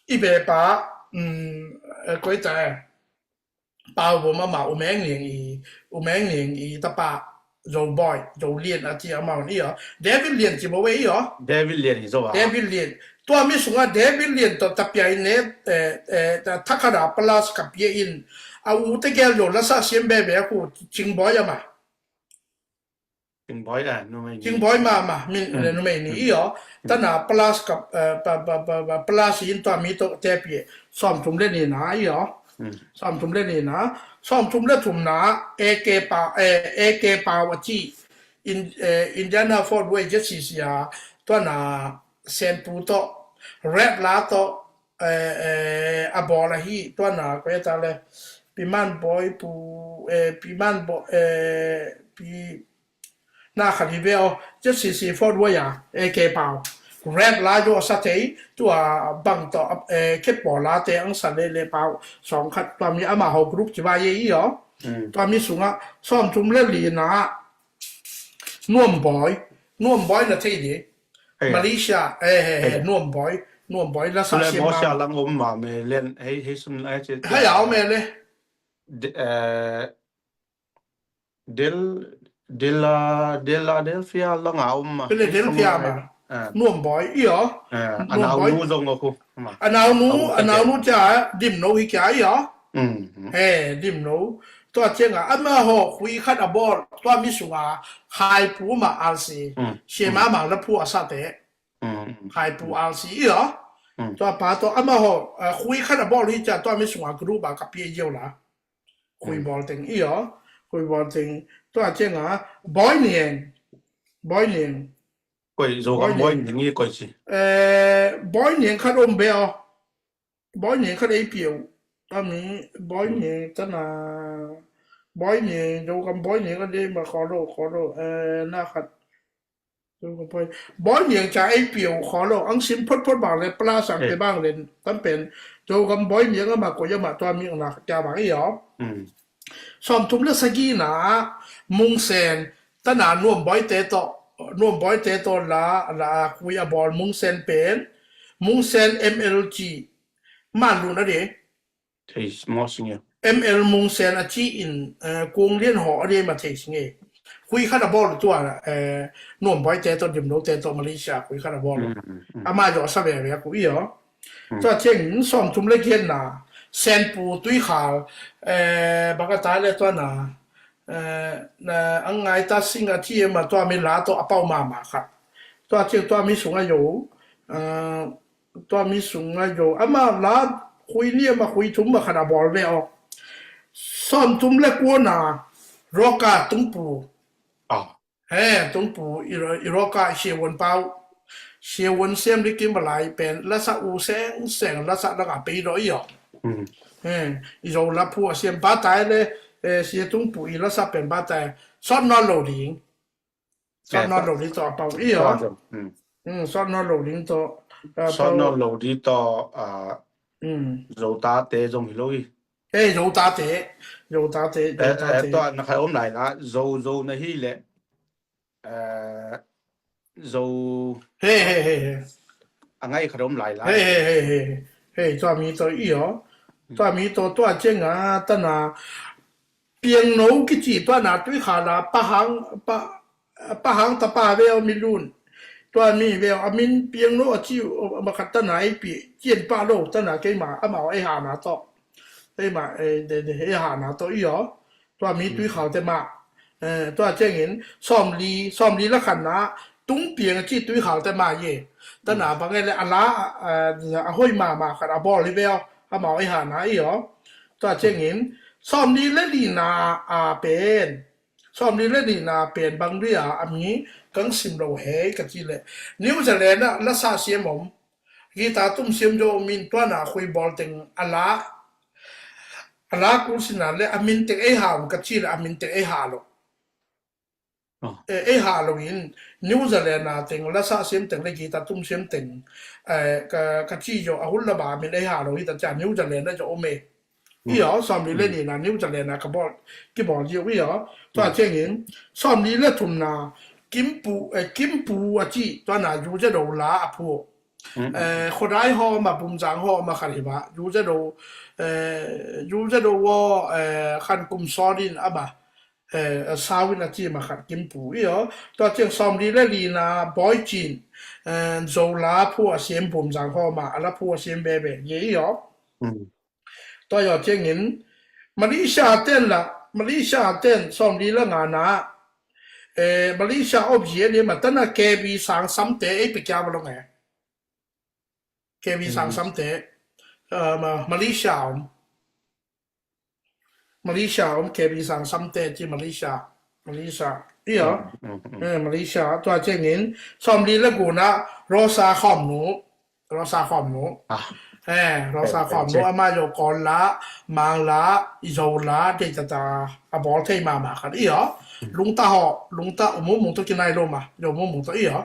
i be pa, mm, eh, koi ta eh. Pau bo mama, U Meng Lian i, U Meng Lian i tapa, Zo Boy, Zo Lian a ci amau ni aw. David Lian ci bo we i aw. David Lian i zo a. David Lian. Tua mi sunga David Lian to tapia in ne, eh, eh, ta, Takada Palace kapia in. A u te gel yo lasa siam bebe a ku Cing Boy ama. Cing Boy, eh, numei ni. Cing Boy mama, min, eh, numei ni i aw. Tana plus ka, eh, pa, pa, pa, pa, plus in tua mi to te pi. Sawm thum le ni na i aw. Sawm thum le ni na. Sawm thum le thum na, A K Pau, eh, A K Pau a ci. In, eh, Indiana Fort Wayne Z C C a. Tua na Senpu to. Rap la to. Eh, eh, a bawl ahi, tua na, ko e ta le, Piman Boy pu, eh, Piman Boy, eh, pi, na khat hi ve aw, Z C C Fort Wayne a, A K Pau. Rap la yo sa thei, tua bang to, eh, kep bawl la te ang sa le le pau, song khat, tua mi ama ho group ci ba ye i aw. Tua mi sunga, sawm thum le li na, Nuam Boy, Nuam Boy na thei di. Malaysia, eh, eh, eh, Nuam Boy, Nuam Boy, la sa siam ma. Malaysia lang om ma, me len, hei, hei sun, hei, hei, au me le. De, eh, Del, Dela, Dela, Delphia lang a om ma. Philadelphia ma. Nuam Boy, i aw. Eh, Nuam Boy. Anau nu zong a ku. A nau nu, a nau nu ca, dim no hi kia i aw. He, dim no. Tua cianga, ama ho, khui khat a bawl, tua mi sunga, Khai Pu ma R C. Sia ma ma la phu a sa te. Khai Pu R C i aw. Tua pa to, ama ho, eh, khui khat a bawl hi ca, tua mi sunga, group a ka pia i aw la. Khui bawl teng i aw. Khui bawl teng. Tua cianga, Boy Niang. Boy Niang. Koi, Zogam Boy Niang i koi si. Eh, Boy Niang khat om be aw. Boy Niang khat ei piau. Tami, Boy Niang tana. Boy Niang, Zogam Boy Niang ka dei ma kholo, kholo, eh, na khat. Zogam Boy. Boy Niang ca ei piau kholo. Ang sim phot phot bang le, pla sang te bang le, tam pen. Zogam Boy Niang ama ko yama tua mi ang na khat ca bang i aw. Sawm thum le sagina, Mung Sen, tana Nuam Boy te to, Nuam Boy te to la, la khui a bawl Mung Sen pen, Mung Sen M L G, man lun a de. Thei maw sing e. M L Mung Sen a ci in, eh, Kung Lian Haw a de ma thei sing e. Khui khat a bawl tua, eh, Nuam Boy te to, Dim Lo te to, Malaysia, khui khat a bawl. Ama yo sa ve ve a ku i aw. Tua ciang sawm thum le giatna, Senpu Tuikhal, eh, baka ta le tua na, eh, na, ang ngai ta sing a thi ema tua mi la to a pau mama khat. Tua ciang tua mi sunga yo, eh, tua mi sunga yo, ama la khui ni ama khui thum ma khat a bawl ve aw. Sawm thum le kuana, Roka Tungpu. He, Tungpu, i ro-, i Roka, Sia Won Pau. Sia Won Siam Ri Kim Balai pen, lasa u seng seng, lasa laka pei do i aw. He, i zo la phu a siam ba tai le, eh, Sia Tungpu i lasa pen ba tai. Sawt nawn lo ding. Sawt nawn lo ding tawh a pau i aw. Sawt nawn lo ding tawh a pau. Sawt nawn lo ding tawh a, Zo tate zong hi lo hi. Ei, Zo tate. Zo tate, Zo tate. Tua na khai om lai la, Zo, Zo na hi leh, Zo a ngai khat om lai lai. Hei, hei, hei, hei, hei, tua mi tawh i aw. Tua mi tawh tua ciang a tana Piangno kici tua na Tuikhal a Pahang, Pa, Pahang tapa veu mi lun. Tua mi veu a min Piangno a ci, a makhat tana ei pi, cian pa lo tana keima, amau ei hana tawh. Keima, ei hana tawh i aw. Tua mi Tuikhal te mah. Tua ciangin sawmli, sawmli la khatna Tungpiang a ci Tuikhal te mah ye. Tana bang e le a la, a hoi mahmah khat a bawl hi ve aw. Amau i hana i aw. Tua ciangin sawmli le lina a pen. Sawmli le lina pen bang dui a a mi kang sim lo hei ka ci le. New Zealand a la sa siam om. Guitar tum siam zo min tua na khui bawl teng a la, a la kul sina le a min teng ei ha om ka ci le a min teng ei ha lo. Ei ha lo in New Zealand a teng la sa siam teng le guitar tum siam teng ka ci zo a hun la ba min ei ha lo hi ta cia New Zealand a zo om e. I aw, sawmli le nina New Zealand a ka bawl, kibawl ziau i aw. Tua ciangin sawmli le thumna Kimpu, Kimpu a ci tua na Zu Ze Do la a phu. Khuadai haw ma Bumzang haw ma khat hi ba Zu Ze Do, Zu Ze Do aw, khan kum sawt in a ba, a sau in a ci ma khat Kimpu i aw. Tua ciang sawmli le lina Bawi Cin, Zo la phu a siam Bumzang haw ma a la phu a siam bebe ye i aw. Tua yaw ciangin Malaysia ten la, Malaysia ten sawmli la ngana, Malaysia op zia ni ma tana K B Sang Samte ei pe kia ba long e. K B Sang Samte, Malaysia om. Malaysia om K B Sang Samte ci Malaysia. Malaysia. I aw. Malaysia tua ciangin sawmli la guna Rosa Khawm Nu. Rosa Khawm Nu. Rosa Khawm Nu ama yo Kawl la, Mang la, Zo la, deitata a bawl thei mahmah khat i aw. Lungta haw, Lungta umu mung to kinai lo ma, yo mu mung to i aw.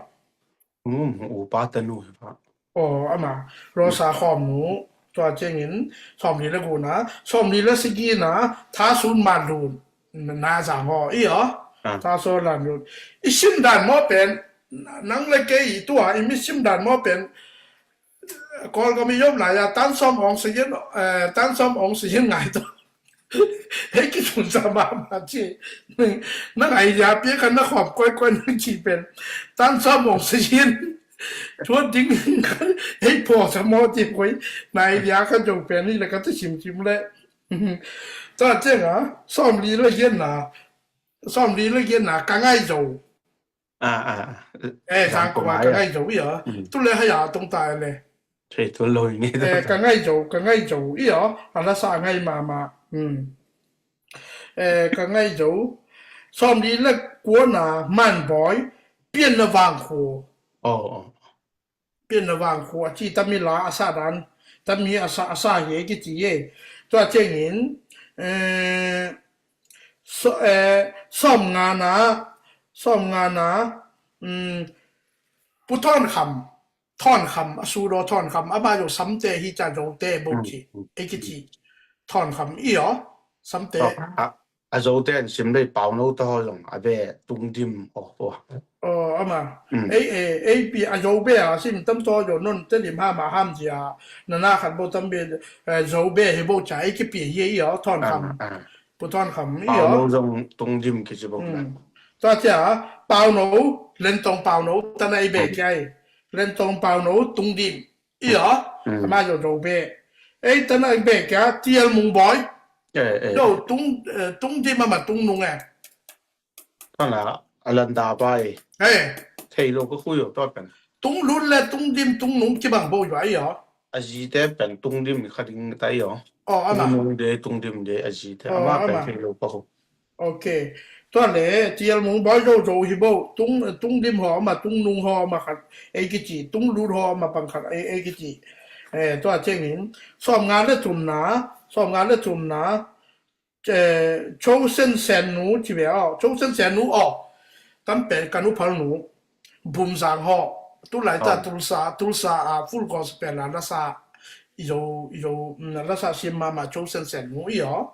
Umu mung upa tanu hi pa. Aw, ama Rosa Khawm Nu tua ciangin sawmli la guna, sawmli la sigina Tha Sun Man Lun. Na zang haw i aw. Tha Sun Man Lun i sim dan maw pen, nang le kei i tua i mi sim dan maw pen. Kawlgam i om lai a Tan Sawm Aung San, Tan Sawm Aung San ngai to. Hei ki tun sa mahmah ci. Na ngai zia pia kan na khawm koikoi nang ci pen Tan Sawm Aung San. Tua ding hei phaw sa maw ci koi. Nai zia ka zo pen ni le ka ti simsim le. Tua ciang a sawmli le giatna, sawmli le giatna Ka Ngai Zo. Eh, Zangkong a Ka Ngai Zo i aw. Tu le haya tong ta le. Thei tu lo ni. Ka Ngai Zo, Ka Ngai Zo i aw. A la sa ngai mahmah. Eh, Ka Ngai Zo. Sawmli le kuana Man Bawi, Pianna Vangkhu. Pianna Vangkhu a ci tami la a sa dan, tami a sa, a sa hi e kici e. Tua ciangin sawm ngana, sawm ngana Pu Thawn Kham, Thawn Kham a sudaw Thawn Kham ama yo Samte hi ca Zote bo ci e kici. Thawn Kham i aw. Samte. A Zote an sim lei Pauno ta haw zong a ve Tungdim aw. Aw, ama ei, ei pi a Zo be a sim tam taw yo non te lim ham a ham zia. Nana khat bo tam be Zo be hi bo ca ei kipi hi i aw Thawn Kham. Pu Thawn Kham i aw. Pauno zong Tungdim kici bo na. Tua cia Pauno, Lentong Pauno tana i be kia i. Lentong Pauno Tungdim. I aw, ama yo Zo be. Ei tana i be kia Tial Mung Bawi. Yo Tung, Tungdim ama Tungnung e. Tana a landa bai. Thei lo ka khui yo tua pen. Tunglut le Tungdim Tungnung kibang bo yo i aw. A zite pen Tungdim kha ding ta i aw. Aw, ama. Tungnung de Tungdim de a zite. Ama pen thei lo ka khui. Ok. Tua le Tial Mung Bawi Zo Zo hi bo, Tung, Tungdim haw ama, Tungnung haw ama khat ei kici, Tunglut haw ama pang khat ei, ei kici. Eh, tua ciangin sawm nga le thumna, sawm nga le thumna, eh, Chosen Sen Nu ci ve aw, Chosen Sen Nu aw. Tam pen ka nu Phalnu, Bumzang haw, tu lai ta Tulsa, Tulsa a Full Gospel a lasa, i zo, i zo, mm, lasa sim mama Cho Sen Sen nu i aw.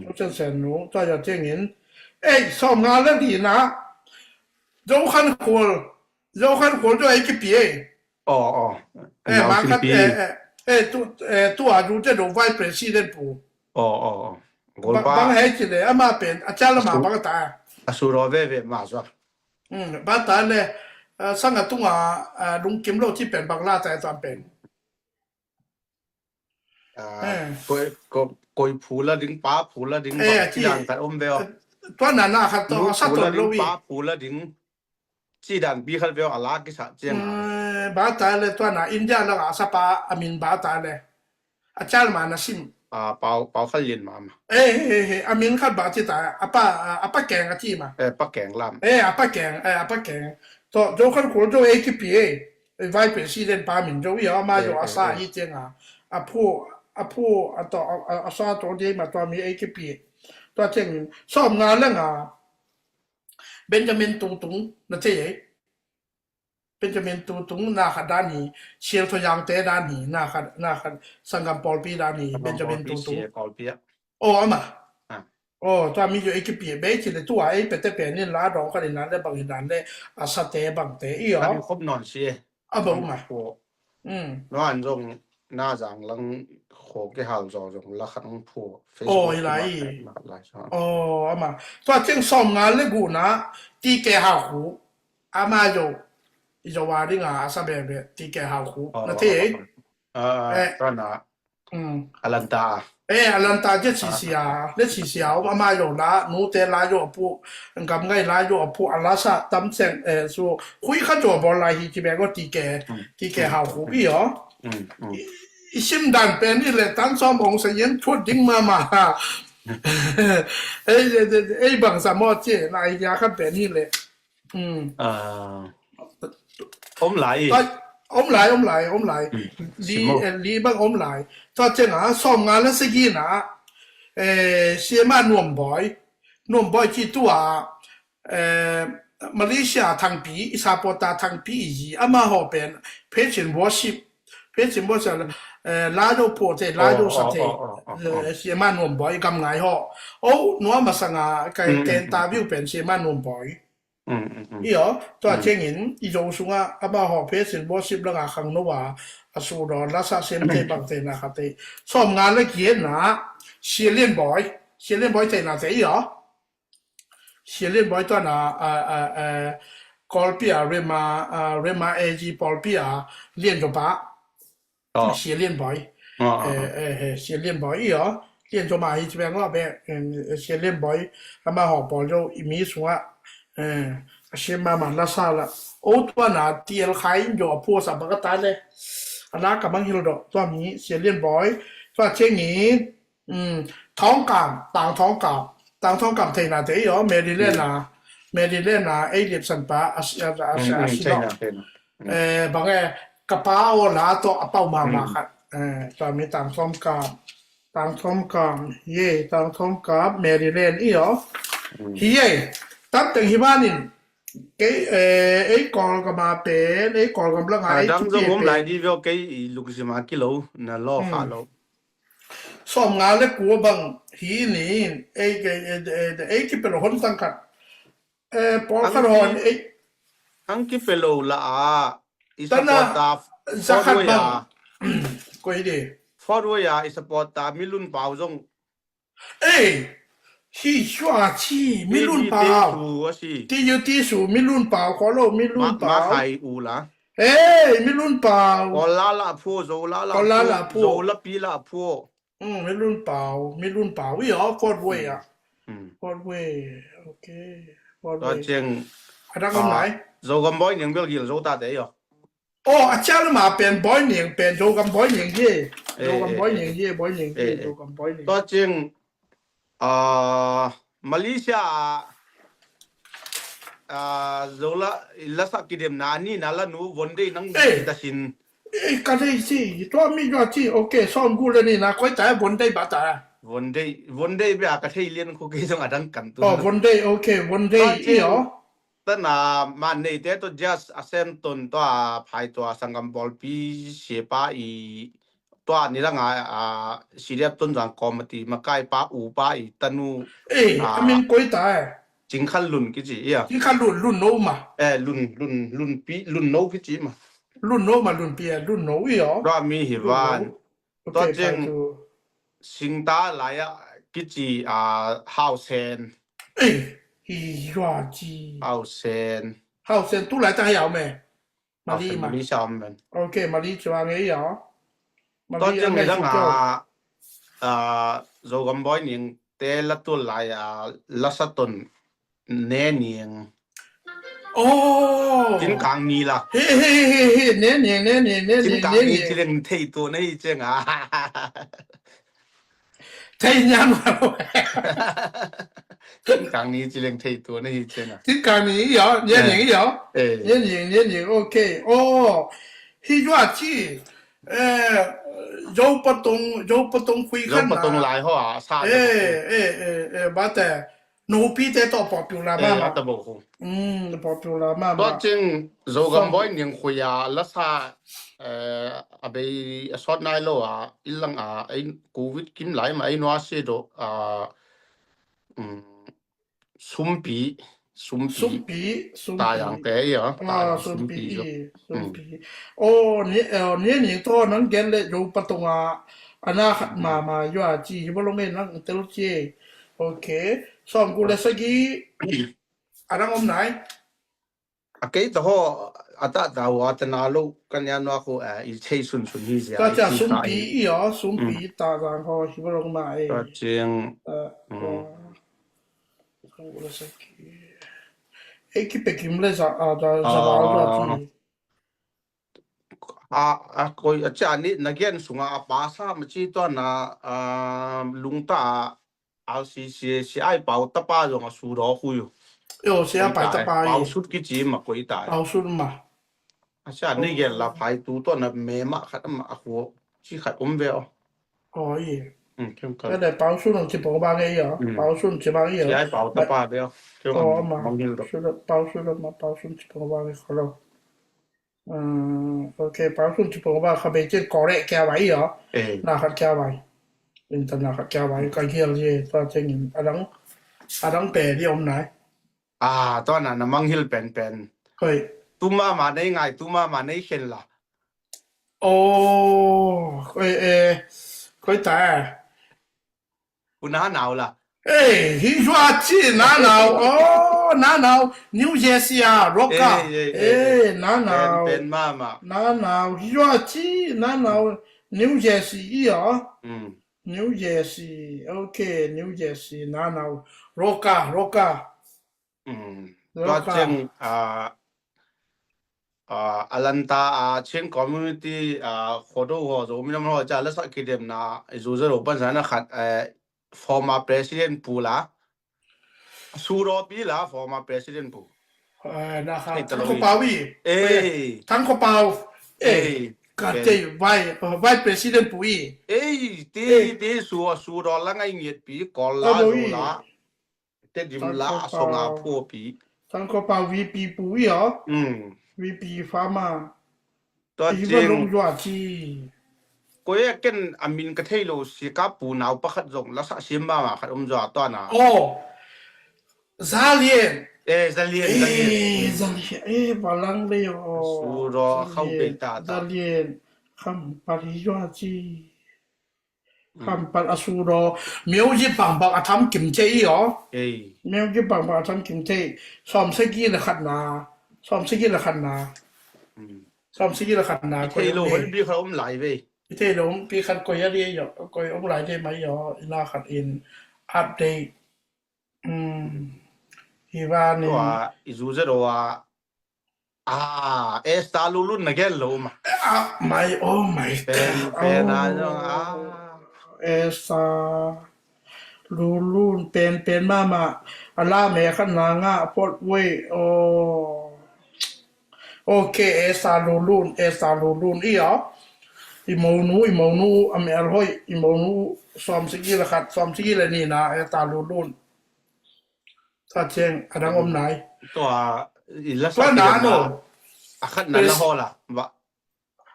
Cho Sen Sen nu, tua ya tiangin, ei, sawm nga le li na, Zo Khan Khual, Zo Khan Khual zo ei kipi ei. Aw, aw. Eh, mangkhat, eh, eh, eh, tu, eh, tu a du te do Vice President pu. Aw, aw, aw. Bang hei ci le, ama pen, a cial ma bang ta. A su raw veve ma zua. Bang ta le, sang a tunga lungkim lo ci pen bang la ta e tuan pen. Koi, koi, koi phu la ding, pa phu la ding, bang ci dan khat om ve aw. Tua na na khat to, a sa to lo i. Pa phu la ding. Ci dan pi khat ve aw, a la kisa ciang a. Bang ta le tua na, India la a sa pa a min bang ta le. A cial ma na sim. A, Pau, Pau Khan Lian ma ma. Eh, eh, eh, a min khat ba ci ta, a pa, a, a pa Keng a ci ma. Eh, pa Keng lam. Eh, a pa Keng, eh, a pa Keng. To, Zo Khan Khual zo ei kipi ei. Eh, Vice President pa min zo i a ma zo a sa hi tiang a. A phu, a phu, a to, a, a, a sa to di ma to mi ei kipi. To tiang min. Sawm nga le nga. Benjamin Tung Tung, na thei ei. Benjamin Tung Tung na khat dan hi, Sial Tho Yang te dan hi, na khat, na khat, sanggam pawlpi dan hi, Benjamin Tung Tung. Aw, ama. Aw, tua mi jo ei kipi, bei ci le tua ei pete pen in la dong khat in dan le bang in dan le, a sa te bang te, i aw. Kan khop nawn si e. A bang ma. Nuan zong na zang lang kho ke hal zaw zong la khat ang phu. Aw, i lai. Aw, ama. Tua tiang sawm nga le gu na, ti ke hau khu. Ama zo, i zo wa ding a, a sa bebe, ti ke hau khu. Na thei. Rana. Alanta. Eh, Alanta je sisia, le sisia, ama zo la, nu te la zo a phu, gam ngai la zo a phu, a la sa tam seng, eh, su, khui kha zo bol lai hi ci be go ti ke, ti ke hau khu i aw. I, i sim dan pen i le tan sawm ong sa yen thuat ding ma ma ha. Ei, ei, ei, ei bang sa mo ci, na i ya khat pen i le. Om lai. Om lai, om lai, om lai. Li, eh, li bang om lai. Tua ciang a, sawm nga le sagi na, eh, Siama Nuam Boy. Nuam Boy ci tua, eh, Malaysia Thangpi, i sapota Thangpi i zi, ama haw pen, Praise and Worship. Praise and Worship, eh, la zo po te, la zo sa te. Eh, Siama Nuam Boy, gam ngai haw. Oh, nuam a sanga, kai ten ta view pen, Siama Nuam Boy. I aw, tua ciangin, i zo sunga, ama haw Praise and Worship langa khang no a, a su daw, la sa sem te bang te na kha te. Sawm nga le giat na, Sia Lian Boy, Sia Lian Boy te na te i aw. Sia Lian Boy tua na, a, a, a, Kawlpi a, Rema, a, Rema A G Kawlpi a, Lian Zo Pa. Sia Lian Boy. Eh, eh, eh, Sia Lian Boy i aw. Lian Zo Ma hi ci beng aw be, eh, Sia Lian Boy. Ama haw pawl zo i mi sunga. Eh, a sia ma ma la sa la. O tua na T L Khai in zo a phu sa baka ta le. A la ka mang hil do. Tua mi Sia Lian Boy. Tua ciangin. Thawngkam, Tang Thawngkam. Tang Thawngkam theina te i aw, Maryland a, Maryland a, ei liat san pa, a si, a, a si, a si lo. Eh, bang e, ka pa aw la tawh a pau mama khat. Eh, tua mi Tang Thawngkam. Tang Thawngkam, ye, Tang Thawngkam, Maryland i aw. Hi ye, tam teng hi banin, kei, eh, ei Kawlgam a pen, ei Kawlgam langa, ei dang zong om lai di veo kei i lukzima kilo, na lo kha lo. Sawm nga le kua bang hi nin, ei, ei, ei, ei, ei kipia lo hon tang khat. Eh, pawl khat hon, ei. Ang kipia lo la a, i support ta, za khat bang. Koi de. Fort Wayne a, i support ta, Milun Pau zong. Ei, hi sua chi, Milun Pau. Ti yu ti su, Milun Pau, ko lo, Milun Pau. Ma khai u la. Ei, Milun Pau. Ko la la phu, zo la la phu. Zo la pi la phu. Mm, Milun Pau, Milun Pau, i aw, Fort Wayne a. Fort Wayne, okay. Fort Wayne. Tua ciang, a dang om lai. Zogam Boy Niang bel gil zo ta te i aw. Oh, a cial ma pen Boy Niang pen, Zogam Boy Niang ye. Zogam Boy Niang ye, Boy Niang ye, Zogam Boy Niang. Tua ciang, ah, Malaysia ah, ah, Zola, i lasak kidemna, a nihna la nu, Von Dei nang dasin. Eh, ka thei si, tua mi tua ci, okay, sawm gu le nihna, koi ta, Von Dei ba ta. Von Dei, Von Dei bia ka thei lian khu kei zong a dang kan tu. Oh, Von Dei, okay, Von Dei, i aw. Tana man neite tawh judge a sem ton tawh a phai tua sanggam pawlpi siapa i tua nidang a, a, C D F Tonzang committee makaipa upa i tanu, eh, a, a min koi ta e. Cingkhan Lun kici ia. Cingkhan Lun, Lun No ma. Eh, Lun, Lun, Lun Pi, Lun No kici ma. Lun No ma, Lun Pi, eh, Lun No i aw. Tua mi hi van. Tua ceng singta lai a kici a Hau Sen. Eh, hi zua ci. Hau Sen. Hau Sen tu lai ta hi au me. Mali ma. Mali sa om men. Ok, Mali ci wa nge i aw. Tua ceng mi dang a, a, Zogam Boy Ning te la tu lai a la sa ton Ne Ning. Oh. Cin Kang Ni la. He, he, he, he, Ne Ning, Ne Ning, Ne Ning, Cin Kang Ni ci leng thei tu na hi ceng a. Thei nian ma. Cin Kang Ni ci leng thei tu na hi ceng a. Cin Kang Ni i aw, Ne Ning i aw. Eh. Ne Ning, Ne Ning, ok. Oh. Hi zua ci. Eh, Zo Patong, Zo Patong khui khan na. Zo Patong lai ho a sa. Eh, eh, eh, eh, ba te. Nupite tawh popular mama. Eh, a ta bo khu. Mm, popular mama. Tua cing Zogam Boy Ning khui a la sa, eh, a bei a sawt nai lo a, i lang a, ei covid kim lai ma, ei nua si do a, mm, Sumpi, Sumpi. Sumpi, Sumpi. Tayang te ia, ah, Tayang Sumpi, Sumpi zo. Sumpi. Oh, ni, eh, ni, ni to nang gen le Zo Patong a, ana khat mama zua ci, hi bo long e nang tel ci. Ok. Sawm ku le sagi. A dang om nai. A kei ta ho, a ta ta wa ta na lo, kan ya nua ko, eh, i chei sun sun hi zia. Ka ca Sumpi i aw, Sumpi ta zang ho, hi bo long ma e. Ka cing. Eh, oh. Sawm ku le sagi. Ei kipe kim le za, a, za, za, za, za, ci. A, a, koi, a cia ni, na gen sunga a pasa ma ci tua na, a, lungta a, a si, si, si ai pau tapa zong a su do hui. Yo, si ai pau tapa i. Pau sut kici ma koi tai. Pau sut ma. A cia ni gen la phai tu tua na me ma khat ma a hu ci khat om ve o. Oi. Mm, kem khat. Ka dai pau sut ci pong ba nge yo. Mm. Pau sut ci ba nge yo. Si ai pau tapa ve o. Kem o ma. Mangil do. Pau sut ma pau sut ci pong ba nge ko lo. Ok, pau sun ci pong ba kha bei cin kore kia bai i aw. Na khat kia bai. Intan na khat kia bai ka gial ye tua cengin adang, adang pe di om nai. A, tua na na manghil penpen. Koi. Tu mama nei ngai, tu mama nei khen la. O, koi e, koi ta e. Ku na nau la. Ei, hi zua ci na nau. O, na nau. New Jersey a, Roka. Ei, ei, ei, ei. Na nau. Pen, pen mama. Na nau. Hi zua ci na nau. New Jersey i aw. Mm. New Jersey. Ok, New Jersey. Na nau. Roka, Roka. Mm. Tua ciang, a, a, Atlanta, a, Chin community, a, khuado ho, Zomi nam ho, ca la sa kidem na, i zu zero pan sa na khat, a, former president pu la. Su do pi la, former president pu. A, na khat, Thang Ko Pau i. Ei. Thang Ko Pau. Ei. Ka te, vice, a, vice president pu i. Ei, te, te, su, su do la ngai ngiat pi, kol la, zo la. Te dim la a song a phuapi. Thang Ko Pau V P pu i aw. Mm. V P fama. Tua cing. Long zua ci. Koi a ken a min ka thei lo si ka pu nau pakhat zong la sa sim mama khat om zua tua na. O. Zalian. Eh, Zalian, Zalian. Eh, Zalian. Eh, balang le yo. Su do khau pe ta ta. Zalian. Kham pali zua ci. Kham pan a su do. Music bangbang a tham kim thei i aw. Ei. Music bangbang a tham kim thei. Sawm sagi le khat na. Sawm sagi le khat na. Mm. Sawm sagi le khat na. Thei lo hon bi khat om lai ve. Thei lo hon bi khat koi a ri yo. Koi om lai ve mai yo. Ina khat in update. Mm. Hi va ni. Tua, i zu zero a. Ah, Esther Lulun na gen lo ma. Ah, my, oh my God. Pen, pen a zong, ah. Esther Lulun, pen, pen mama. A la me khan na nga, pot wei, oh. Ok, Esther Lulun, Esther Lulun, i aw. I monu, i monu, a mel hoi, i monu, sawm sigi le khat, sawm sigi le ni na, Esther Lulun. Tua ciang, a dang om nai. Tua, I la sa tua na no. A khatna la ho la. Ba.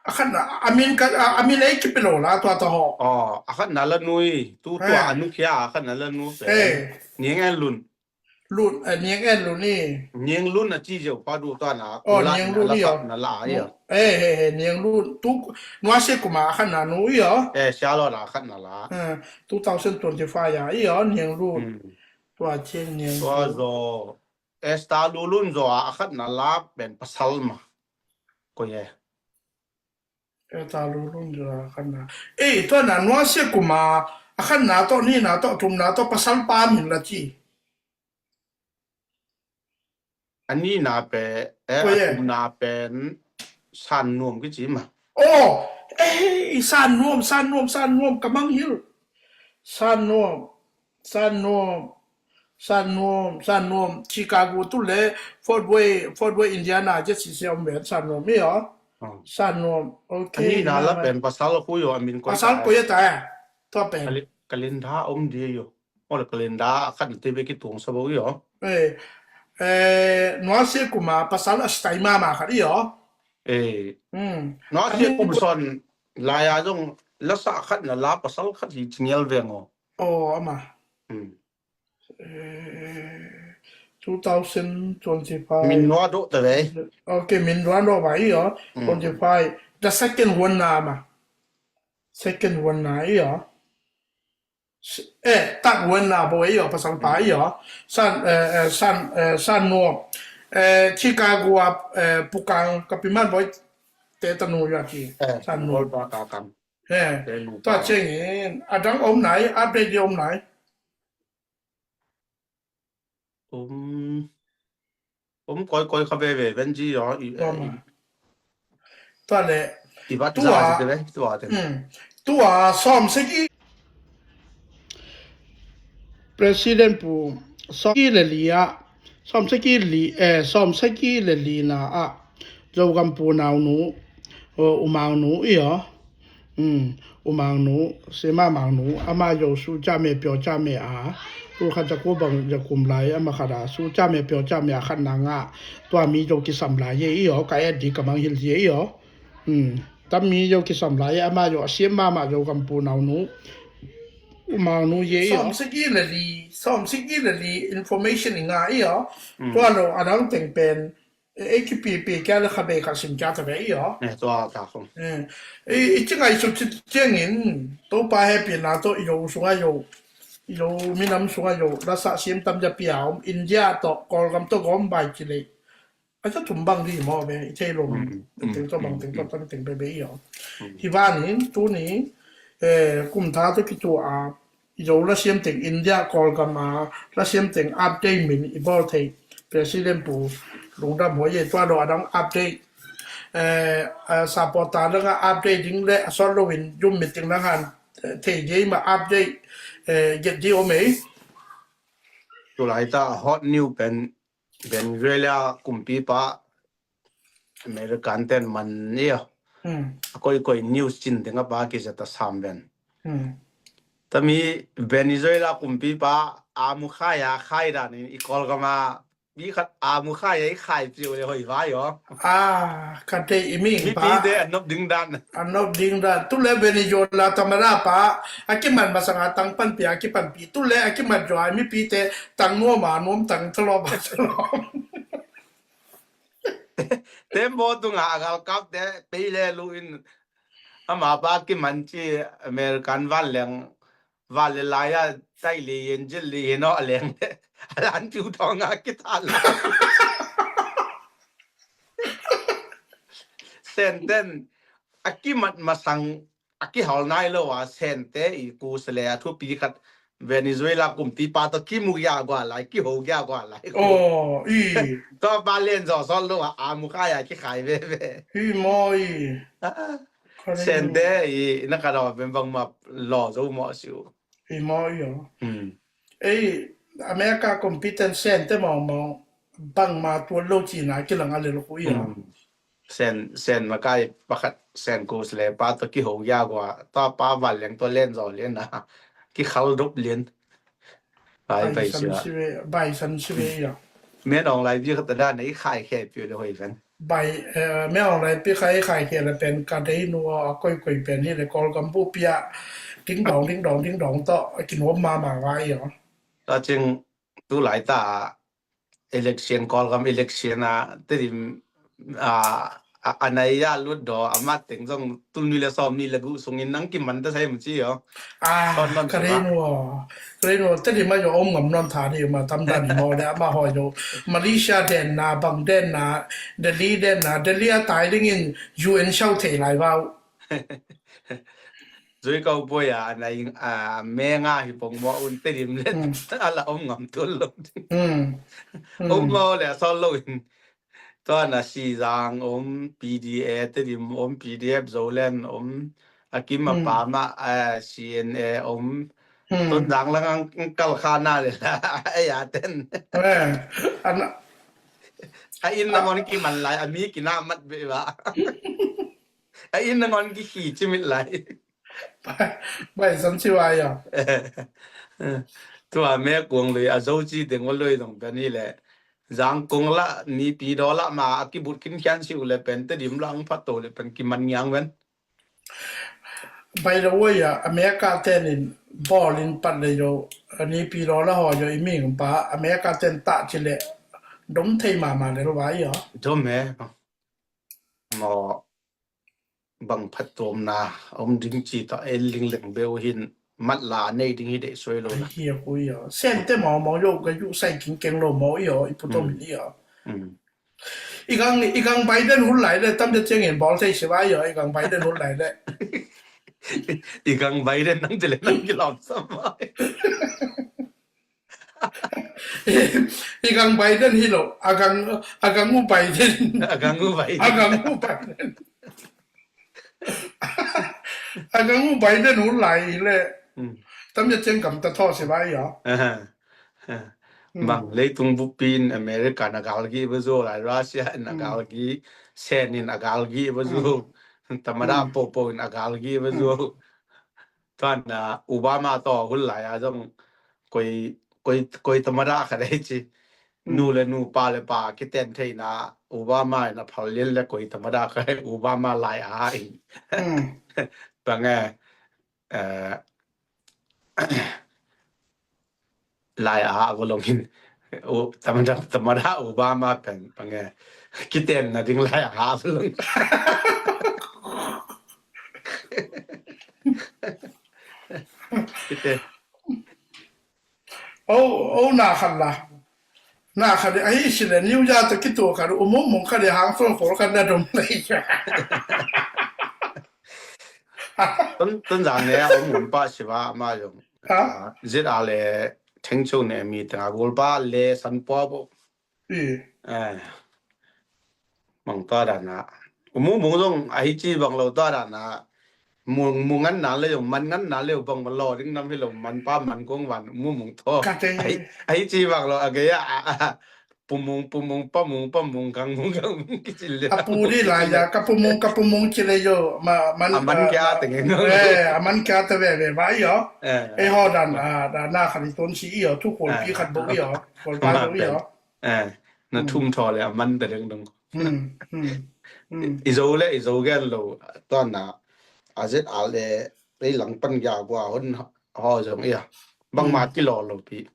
A khatna, a min ka, a, a min ei kipi lo la, tua ta ho. Oh, a khatna la nu i, tu tua a nu khia, a khatna la nu pe. Niang En Lun. Lun, eh, Niang En Lun i. Niang Lun a ci zeu pa du tua na. Oh, Niang Lun i. Na la, ya. Eh, eh, eh, Niang Lun. Tu, nua se kuma a khatna nu i, oh. Eh, sia lo la a khatna la. Eh, two thousand twenty-five ya, i, oh, Niang Lun. Tua ci Niang Lun. Tua zo. Esta Lu Lun zo a khatna la pen pasal ma. Ko ye. Esta Lu Lun zo a khatna. Eh, tua na nua se kuma a khatna to nina to tumna to pasal pa min la ci. A nina pe, eh, a tumna pen San Nuam kici ma. Oh, eh, San Nuam, San Nuam, San Nuam, Kamang Hill. San Nuam, San Nuam, San Nuam, San Nuam, Chicago tu le Fort Wayne, Fort Wayne, Indiana, je si se om ven San Nuam mi, oh. San Nuam, okay. A nina la pen pasal ko yo, a min ko. Pasal ko ye ta, eh. Tua pen. Kalin, kalin tha om di yo. Ol kalenda khat na te be kituang sa bo i aw. Eh, eh, nua sia kuma pasal a style mama khat i aw. Eh. Hmm. Nua sia kum son laya zong lasa khat na la pasal khat hi chingial veng aw. Oh, ama. Hmm. Eh, two thousand twenty-five. Min nua do ta ve. Okay, min nua do ba i aw. Hmm. Twenty-five. The second one na ama. Second one na i aw. Eh, tak wen na bo i aw, pasal pa i aw. San, eh, eh, san, eh, san nuam. Eh, Chicago a, eh, pukang kapiman bo i te tanu ya ki. Eh, san nuam. Bol pa ka kam. Eh, tua cheng in, adang om nai, update di om nai. Um, um, koi, koi, kha veve, ven ji, yo, i, eh, tua le. I vat tua, za, te, tua, te. Hmm. Tua, som segi. President pu, som segi le li a, som segi li, eh, som segi le li na a, Zogam pu nau nu, o, u mau nu, i aw. Um, u mangnu, sima mangnu, ama yo su cha me pyo cha me a, tu khat za ku bang za kum lai, ama khat a, su cha me pyo cha me a khat na nga, tua mi yo kisam lai ye i aw, ka et di ka mang hil ye i aw. Um, tam mi yo kisam lai, ama yo a sim mama yo kam pu nau nu, u mangnu ye i aw. Som sigi le li, som sigi le li, information i nga i aw. Um. Tua lo, adang teng pen, ei kipipi kia le kha bei kha sim kia ta ve i aw. Eh, tua ta khong. Eh, i, i ci ngai su ci ciang in, Topa hehpihna tawh i lo sunga lo, i lo minam sunga lo, lasa sim tam za pia om, India tawh, Kawlgam tawh gawm bai ci le. A za tum bang di maw ve, i thei lo. Mm, mm, teng tawh bang, mm, teng tawh mm. Tam teng bebe i aw. Mm. Hi van in, tuni, eh, kum tha tawh kitu a, i zo lasiam teng India Kawlgam a lasiam teng update min i bawl thei President pu lungdam huai e tua lo adang update, eh, eh, supporter dang a update ding le a sawt lo in Zoom meeting dang han, eh, thei dei ma update, eh, get di om ei. Tulai ta hot new pen Venezuela kumpipa American ten man ni a. Hmm. A koi koi news cin ding a ba kizat a sam ven. Hmm. Tami Venezuela kumpipa a mu khai a khai dan in i Kawlgam a mi khat a mu khai a i khai piu le hoi vai aw. Ah, ka te i ming pa. Mipite a nop ding dan. A nop ding dan. Tu le Venezuela tamara pa a kiman masang a tang panpi a kipanpi. Tu le a kiman zua mipite tang nuam a nuam tang thalawm a thalawm. Tembaw tunga a galkapte pei le lu in ama pa kiman ci American vanleng van le lai a tai li yen jil li yen aw a leng le a lan piu thawng a kitha la. Senten a kimat masang a kihal nai lo a Sente i kus le a thupi khat Venezuela kumpipa tawh kimu gia gua lai, kiho gia gua lai. Oh, i. Tawh pa len zaw sawt lo a, a mu khai a kikhai veve. I maw i. Ah. Sente i na ka daw ben bang ma law zo maw siu. I maw i aw. Hmm. Ei, America kumpi ten Sente maw maw bang ma tuan lo cina kilang a le lo ku i aw. Hmm. Sen, sen makai pakhat sen kus le pa tawh kiho gia gua, tua pa vanleng tua len zaw len a kikhal dop len. Bai, bai san sive, bai san sive ya. Min Aung Hlaing pi khat a dan a i khaikhia peuh le hoih ven. Bai, eh, Min Aung Hlaing pi khat i khaikhia le pen ka deih nua a koikoi pen hi le Kawlgam bup pi ah ding dong, ding dong, ding dong tawh a kinuam mahmah vai aw. Tua ciang tu laita election, Kawlgam election a Tedim a, a, a nai a lut daw a mat teng zong tul nih le sawm nih le guh sungin nang kiman ta sai mu ci aw. Ah, ka rei nua, ka rei nua, Tedim a yo om ngam non tha di ma tam dan mo le ama ho yo Malaysia den na, bang den na, Delhi den na, Delhi a tai dingin U N siau thei lai vau. Zui kau poi a, a nai, a, menga hi pong mo un Tedim le a la om ngam tul lo. Om mo le a sol lo in. Tua na Sizang om P D A, Tedim om P D F, Zoland om, a kim a pa ma, a, C N A om. Tonzang lang ang kal kha na le la, a ya ten. A inn na mon kiman lai, a mi kina mat be ba. A inn nangawn kikhi cimit lai. Bai san ci vai aw. Tua me kuang lui a zo ci teng ua lui dong pen hi le. Zangkong la ni pi daw la ma a kibut kin khian si u le pen Tedim la ang phat to le pen kiman ngiang ven. Bai da ua ya America ten in ball in pat le yo ni pi daw la ho yo i ming pa America ten ta ci le dom thei mama le lo vai aw. Dom he. Mo bang phattuamna om ding ci tawh en lingleng beu hin matla nei ding hi deih suai lo na. Hi a kui aw. Sente maw maw yo ka yu sai king keng lo maw i aw i putom hi aw. I gang i gang Biden hun lai le tam de ciangin bawl thei si vai aw i gang Biden hun lai le. I gang Biden nang ci le nang kilawm sam vai. I gang Biden hi lo, a gang a gang u Biden. A gang u Biden. A gang u Biden. A gang u Biden hun lai le. Tam ya ceng kam ta thaw si vai aw. Bang leitung bupi in America na galgi ba zo lai, Russia na galgi, sen in a galgi ba zo. Tamada popo in a galgi ba zo. Tuan na Obama tawh hun lai a zong koi koi koi tamada kha dei ci. Nu le nu, pa le pa kiten theina Obama in a phal lian le koi tamada kha dei Obama lai a in. Bang e, eh, lai a ha volong in. Tamada tamada Obama pen bang e kiten na ding lai a ha volong. Kiten. Oh, oh, na khat la. Na khat a hi si le New York ta kitu khat u mong mong khat a hang fong fong khat na dom lai. Tun tun zan ne a om ngam pa si va ma yong. Ha? Zit a le theng chung ne mi tang a gol pa le san po bo. Mang tua dan a. Umu mung zong a hi ci bang lo tua dan a. Mung mung ngan na le yong man ngan na le bang ma lo ding nam hi lo man pa man kong van umu mung tho. Ahi ci bang lo a gei a. Pumung pumung pamung pamung kangmung kangmung kici le. A pu di lai ya ka pumung ka pumung ci le yo ma man. A man kia teng. Eh, a man kia ta ve ve vai yo. Eh ho dan a dan a khat i ton si yo tu kol pi khat bo yo. Kol pa bo yo. Na thum thaw le a man ta deng dong. I zo le i zo gen lo tuan na a zet a le ei lang pan ya gua hon ho zong ia. Bangma kilaw lo pi.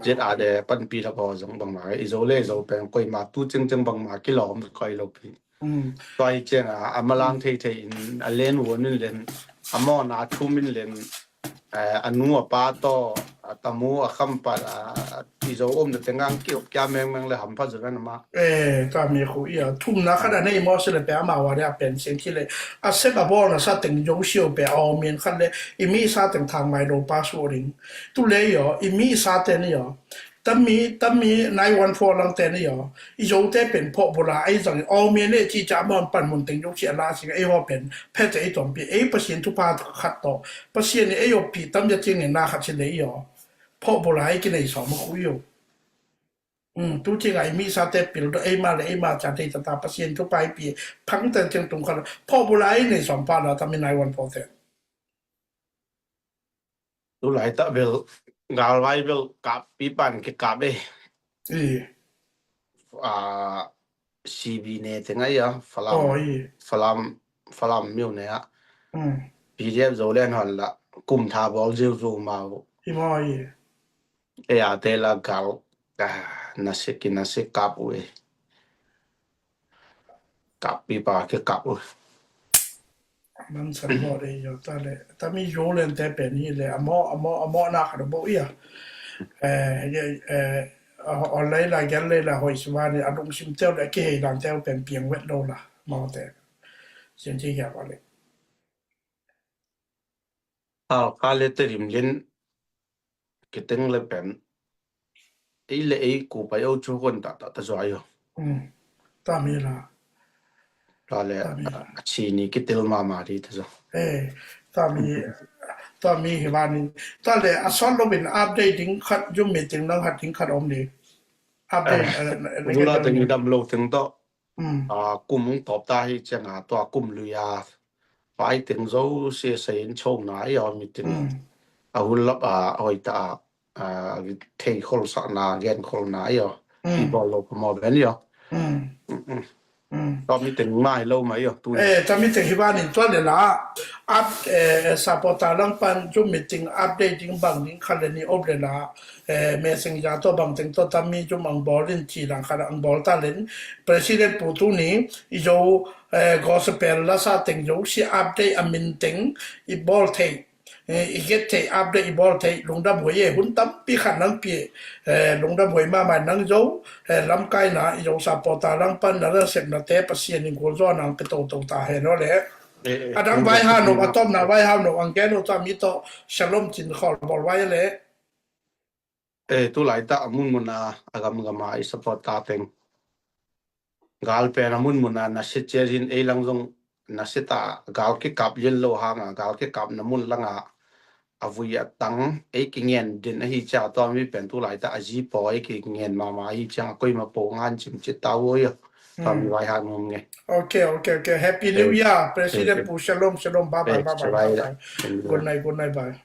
Zet a le pan pi thak ho zong bangma i zo le i zo peng koi ma tu ceng ceng bangma kilaw om koi lo pi. Tua hi ciang a a malang thei thei in a len won in len a mawna thum in len a nu a pa tawh a tamu a khampat a i zo om na teng ang ki op kia meng meng le hampha zo ven ama. Eh, tua mi khu ia thumna khat a nei maw si le pe ama wa dia pen sing ki le a sep a bawl na sa teng zo siau pe a aw min khat le i mi sa teng thang mai lo pa su ring tu le yo i mi sa ten yo. Tami tami nine one four lang ten yo. I zo te pen pho bula ai zang aw min le ci cha mon pan mun teng zo si a la sing ei ho pen phe te ei tom pi ei Pasian thupha khat tawh Pasian in ei oppih tam ya cing in na khat si lei aw. Phawhbawlai kinei sawm a khui uh. Tu cing a i mihsate pil dawh eima le eima ca tei tata Pasian thupha i pi phang ten cing tung khat phawhbawlai nei sawm pha la tam i nai wan pawte. Tu laitah bel galvai bel kap pipan kikap e. I a, C B ne teng a ia, Falam, Falam, Falam miu ne a. P D F Zoland hon la kum tha bawl ziuziu mau. Ei a te la gal, a, na sik ki na sik kap uh e. Kap pipa ki kap uh. Man san mo de yo ta le. Ta mi yo len te pen hi le. Amo, amo, amo na ka bo ia. Eh, ye, eh, a, a lei la, gel lei la, hoi sima ni, a lungsim teu le, ki hei dan teu pen piang wet lo la. Mo te. Sin ti ya ba le. Au, ka le te rim lin. Kiteng le pen. Ei le ei ku pai o chu kon ta ta ta zua yo. Ta mi la. Ta le a chi ni kitel mama di ta zua. Eh, ta mi, ta mi hi ba ni. Ta le a son lo bin update ding khat, Zoom meeting nang hat ding khat om ni. Update, eh, eh, bula teng dam lo teng to. A, kum ung tawp ta hi ciang a, tua kum lui a, pai teng zo sia sa in chong na i aw mi teng. A hun lap a, hoi ta a, a, thei khol sa na, gen khol na i aw. Pi bawl lo pa maw ben i aw. Tua mi teng mai lo mai i aw, tu. Eh, tua mi teng hi ba nin tua le la. At, eh, supporter lang pan Zoom meeting update ding bang ding khat le ni op le la. Eh, Messenger tawh bangteng tawh tami Zoom ang bawl in ci dang khat ang bawl ta len. President Pu tuni i zo, eh, gospel lasa teng zo si update a min teng i bawl thei. Eh, i get thei update i bawl thei. Lungdam huai e hun tampi khat nang pi, eh, lungdam huai mamai nang zo, eh, lamkaina i zo supporter lang pan na la sepna te Pasian in kul zo nang pe to to ta he no le. A dang vai ha no, a tom na vai ha no, ang gen no ta mi to shalom cin khol bawl vai le. Eh, tu lai ta a mun mun a, a gam gam a i support ta teng. Gal pen a mun mun a na sit cia zin ei lang zong na sit a gal kikap lin lo hang a, gal kikap na mun lang a, a vui a tang ei kingen din a hi cia tua mi pen tu lai ta a zi po ei kingen mama a hi cia a koi ma po ngan cim cit ta ua ia. Tua mi vai ha num nge. Okay, okay, okay. Happy New Year, President Pu. Shalom, shalom. Bye bye, bye bye, bye bye. Good night, good night, bye.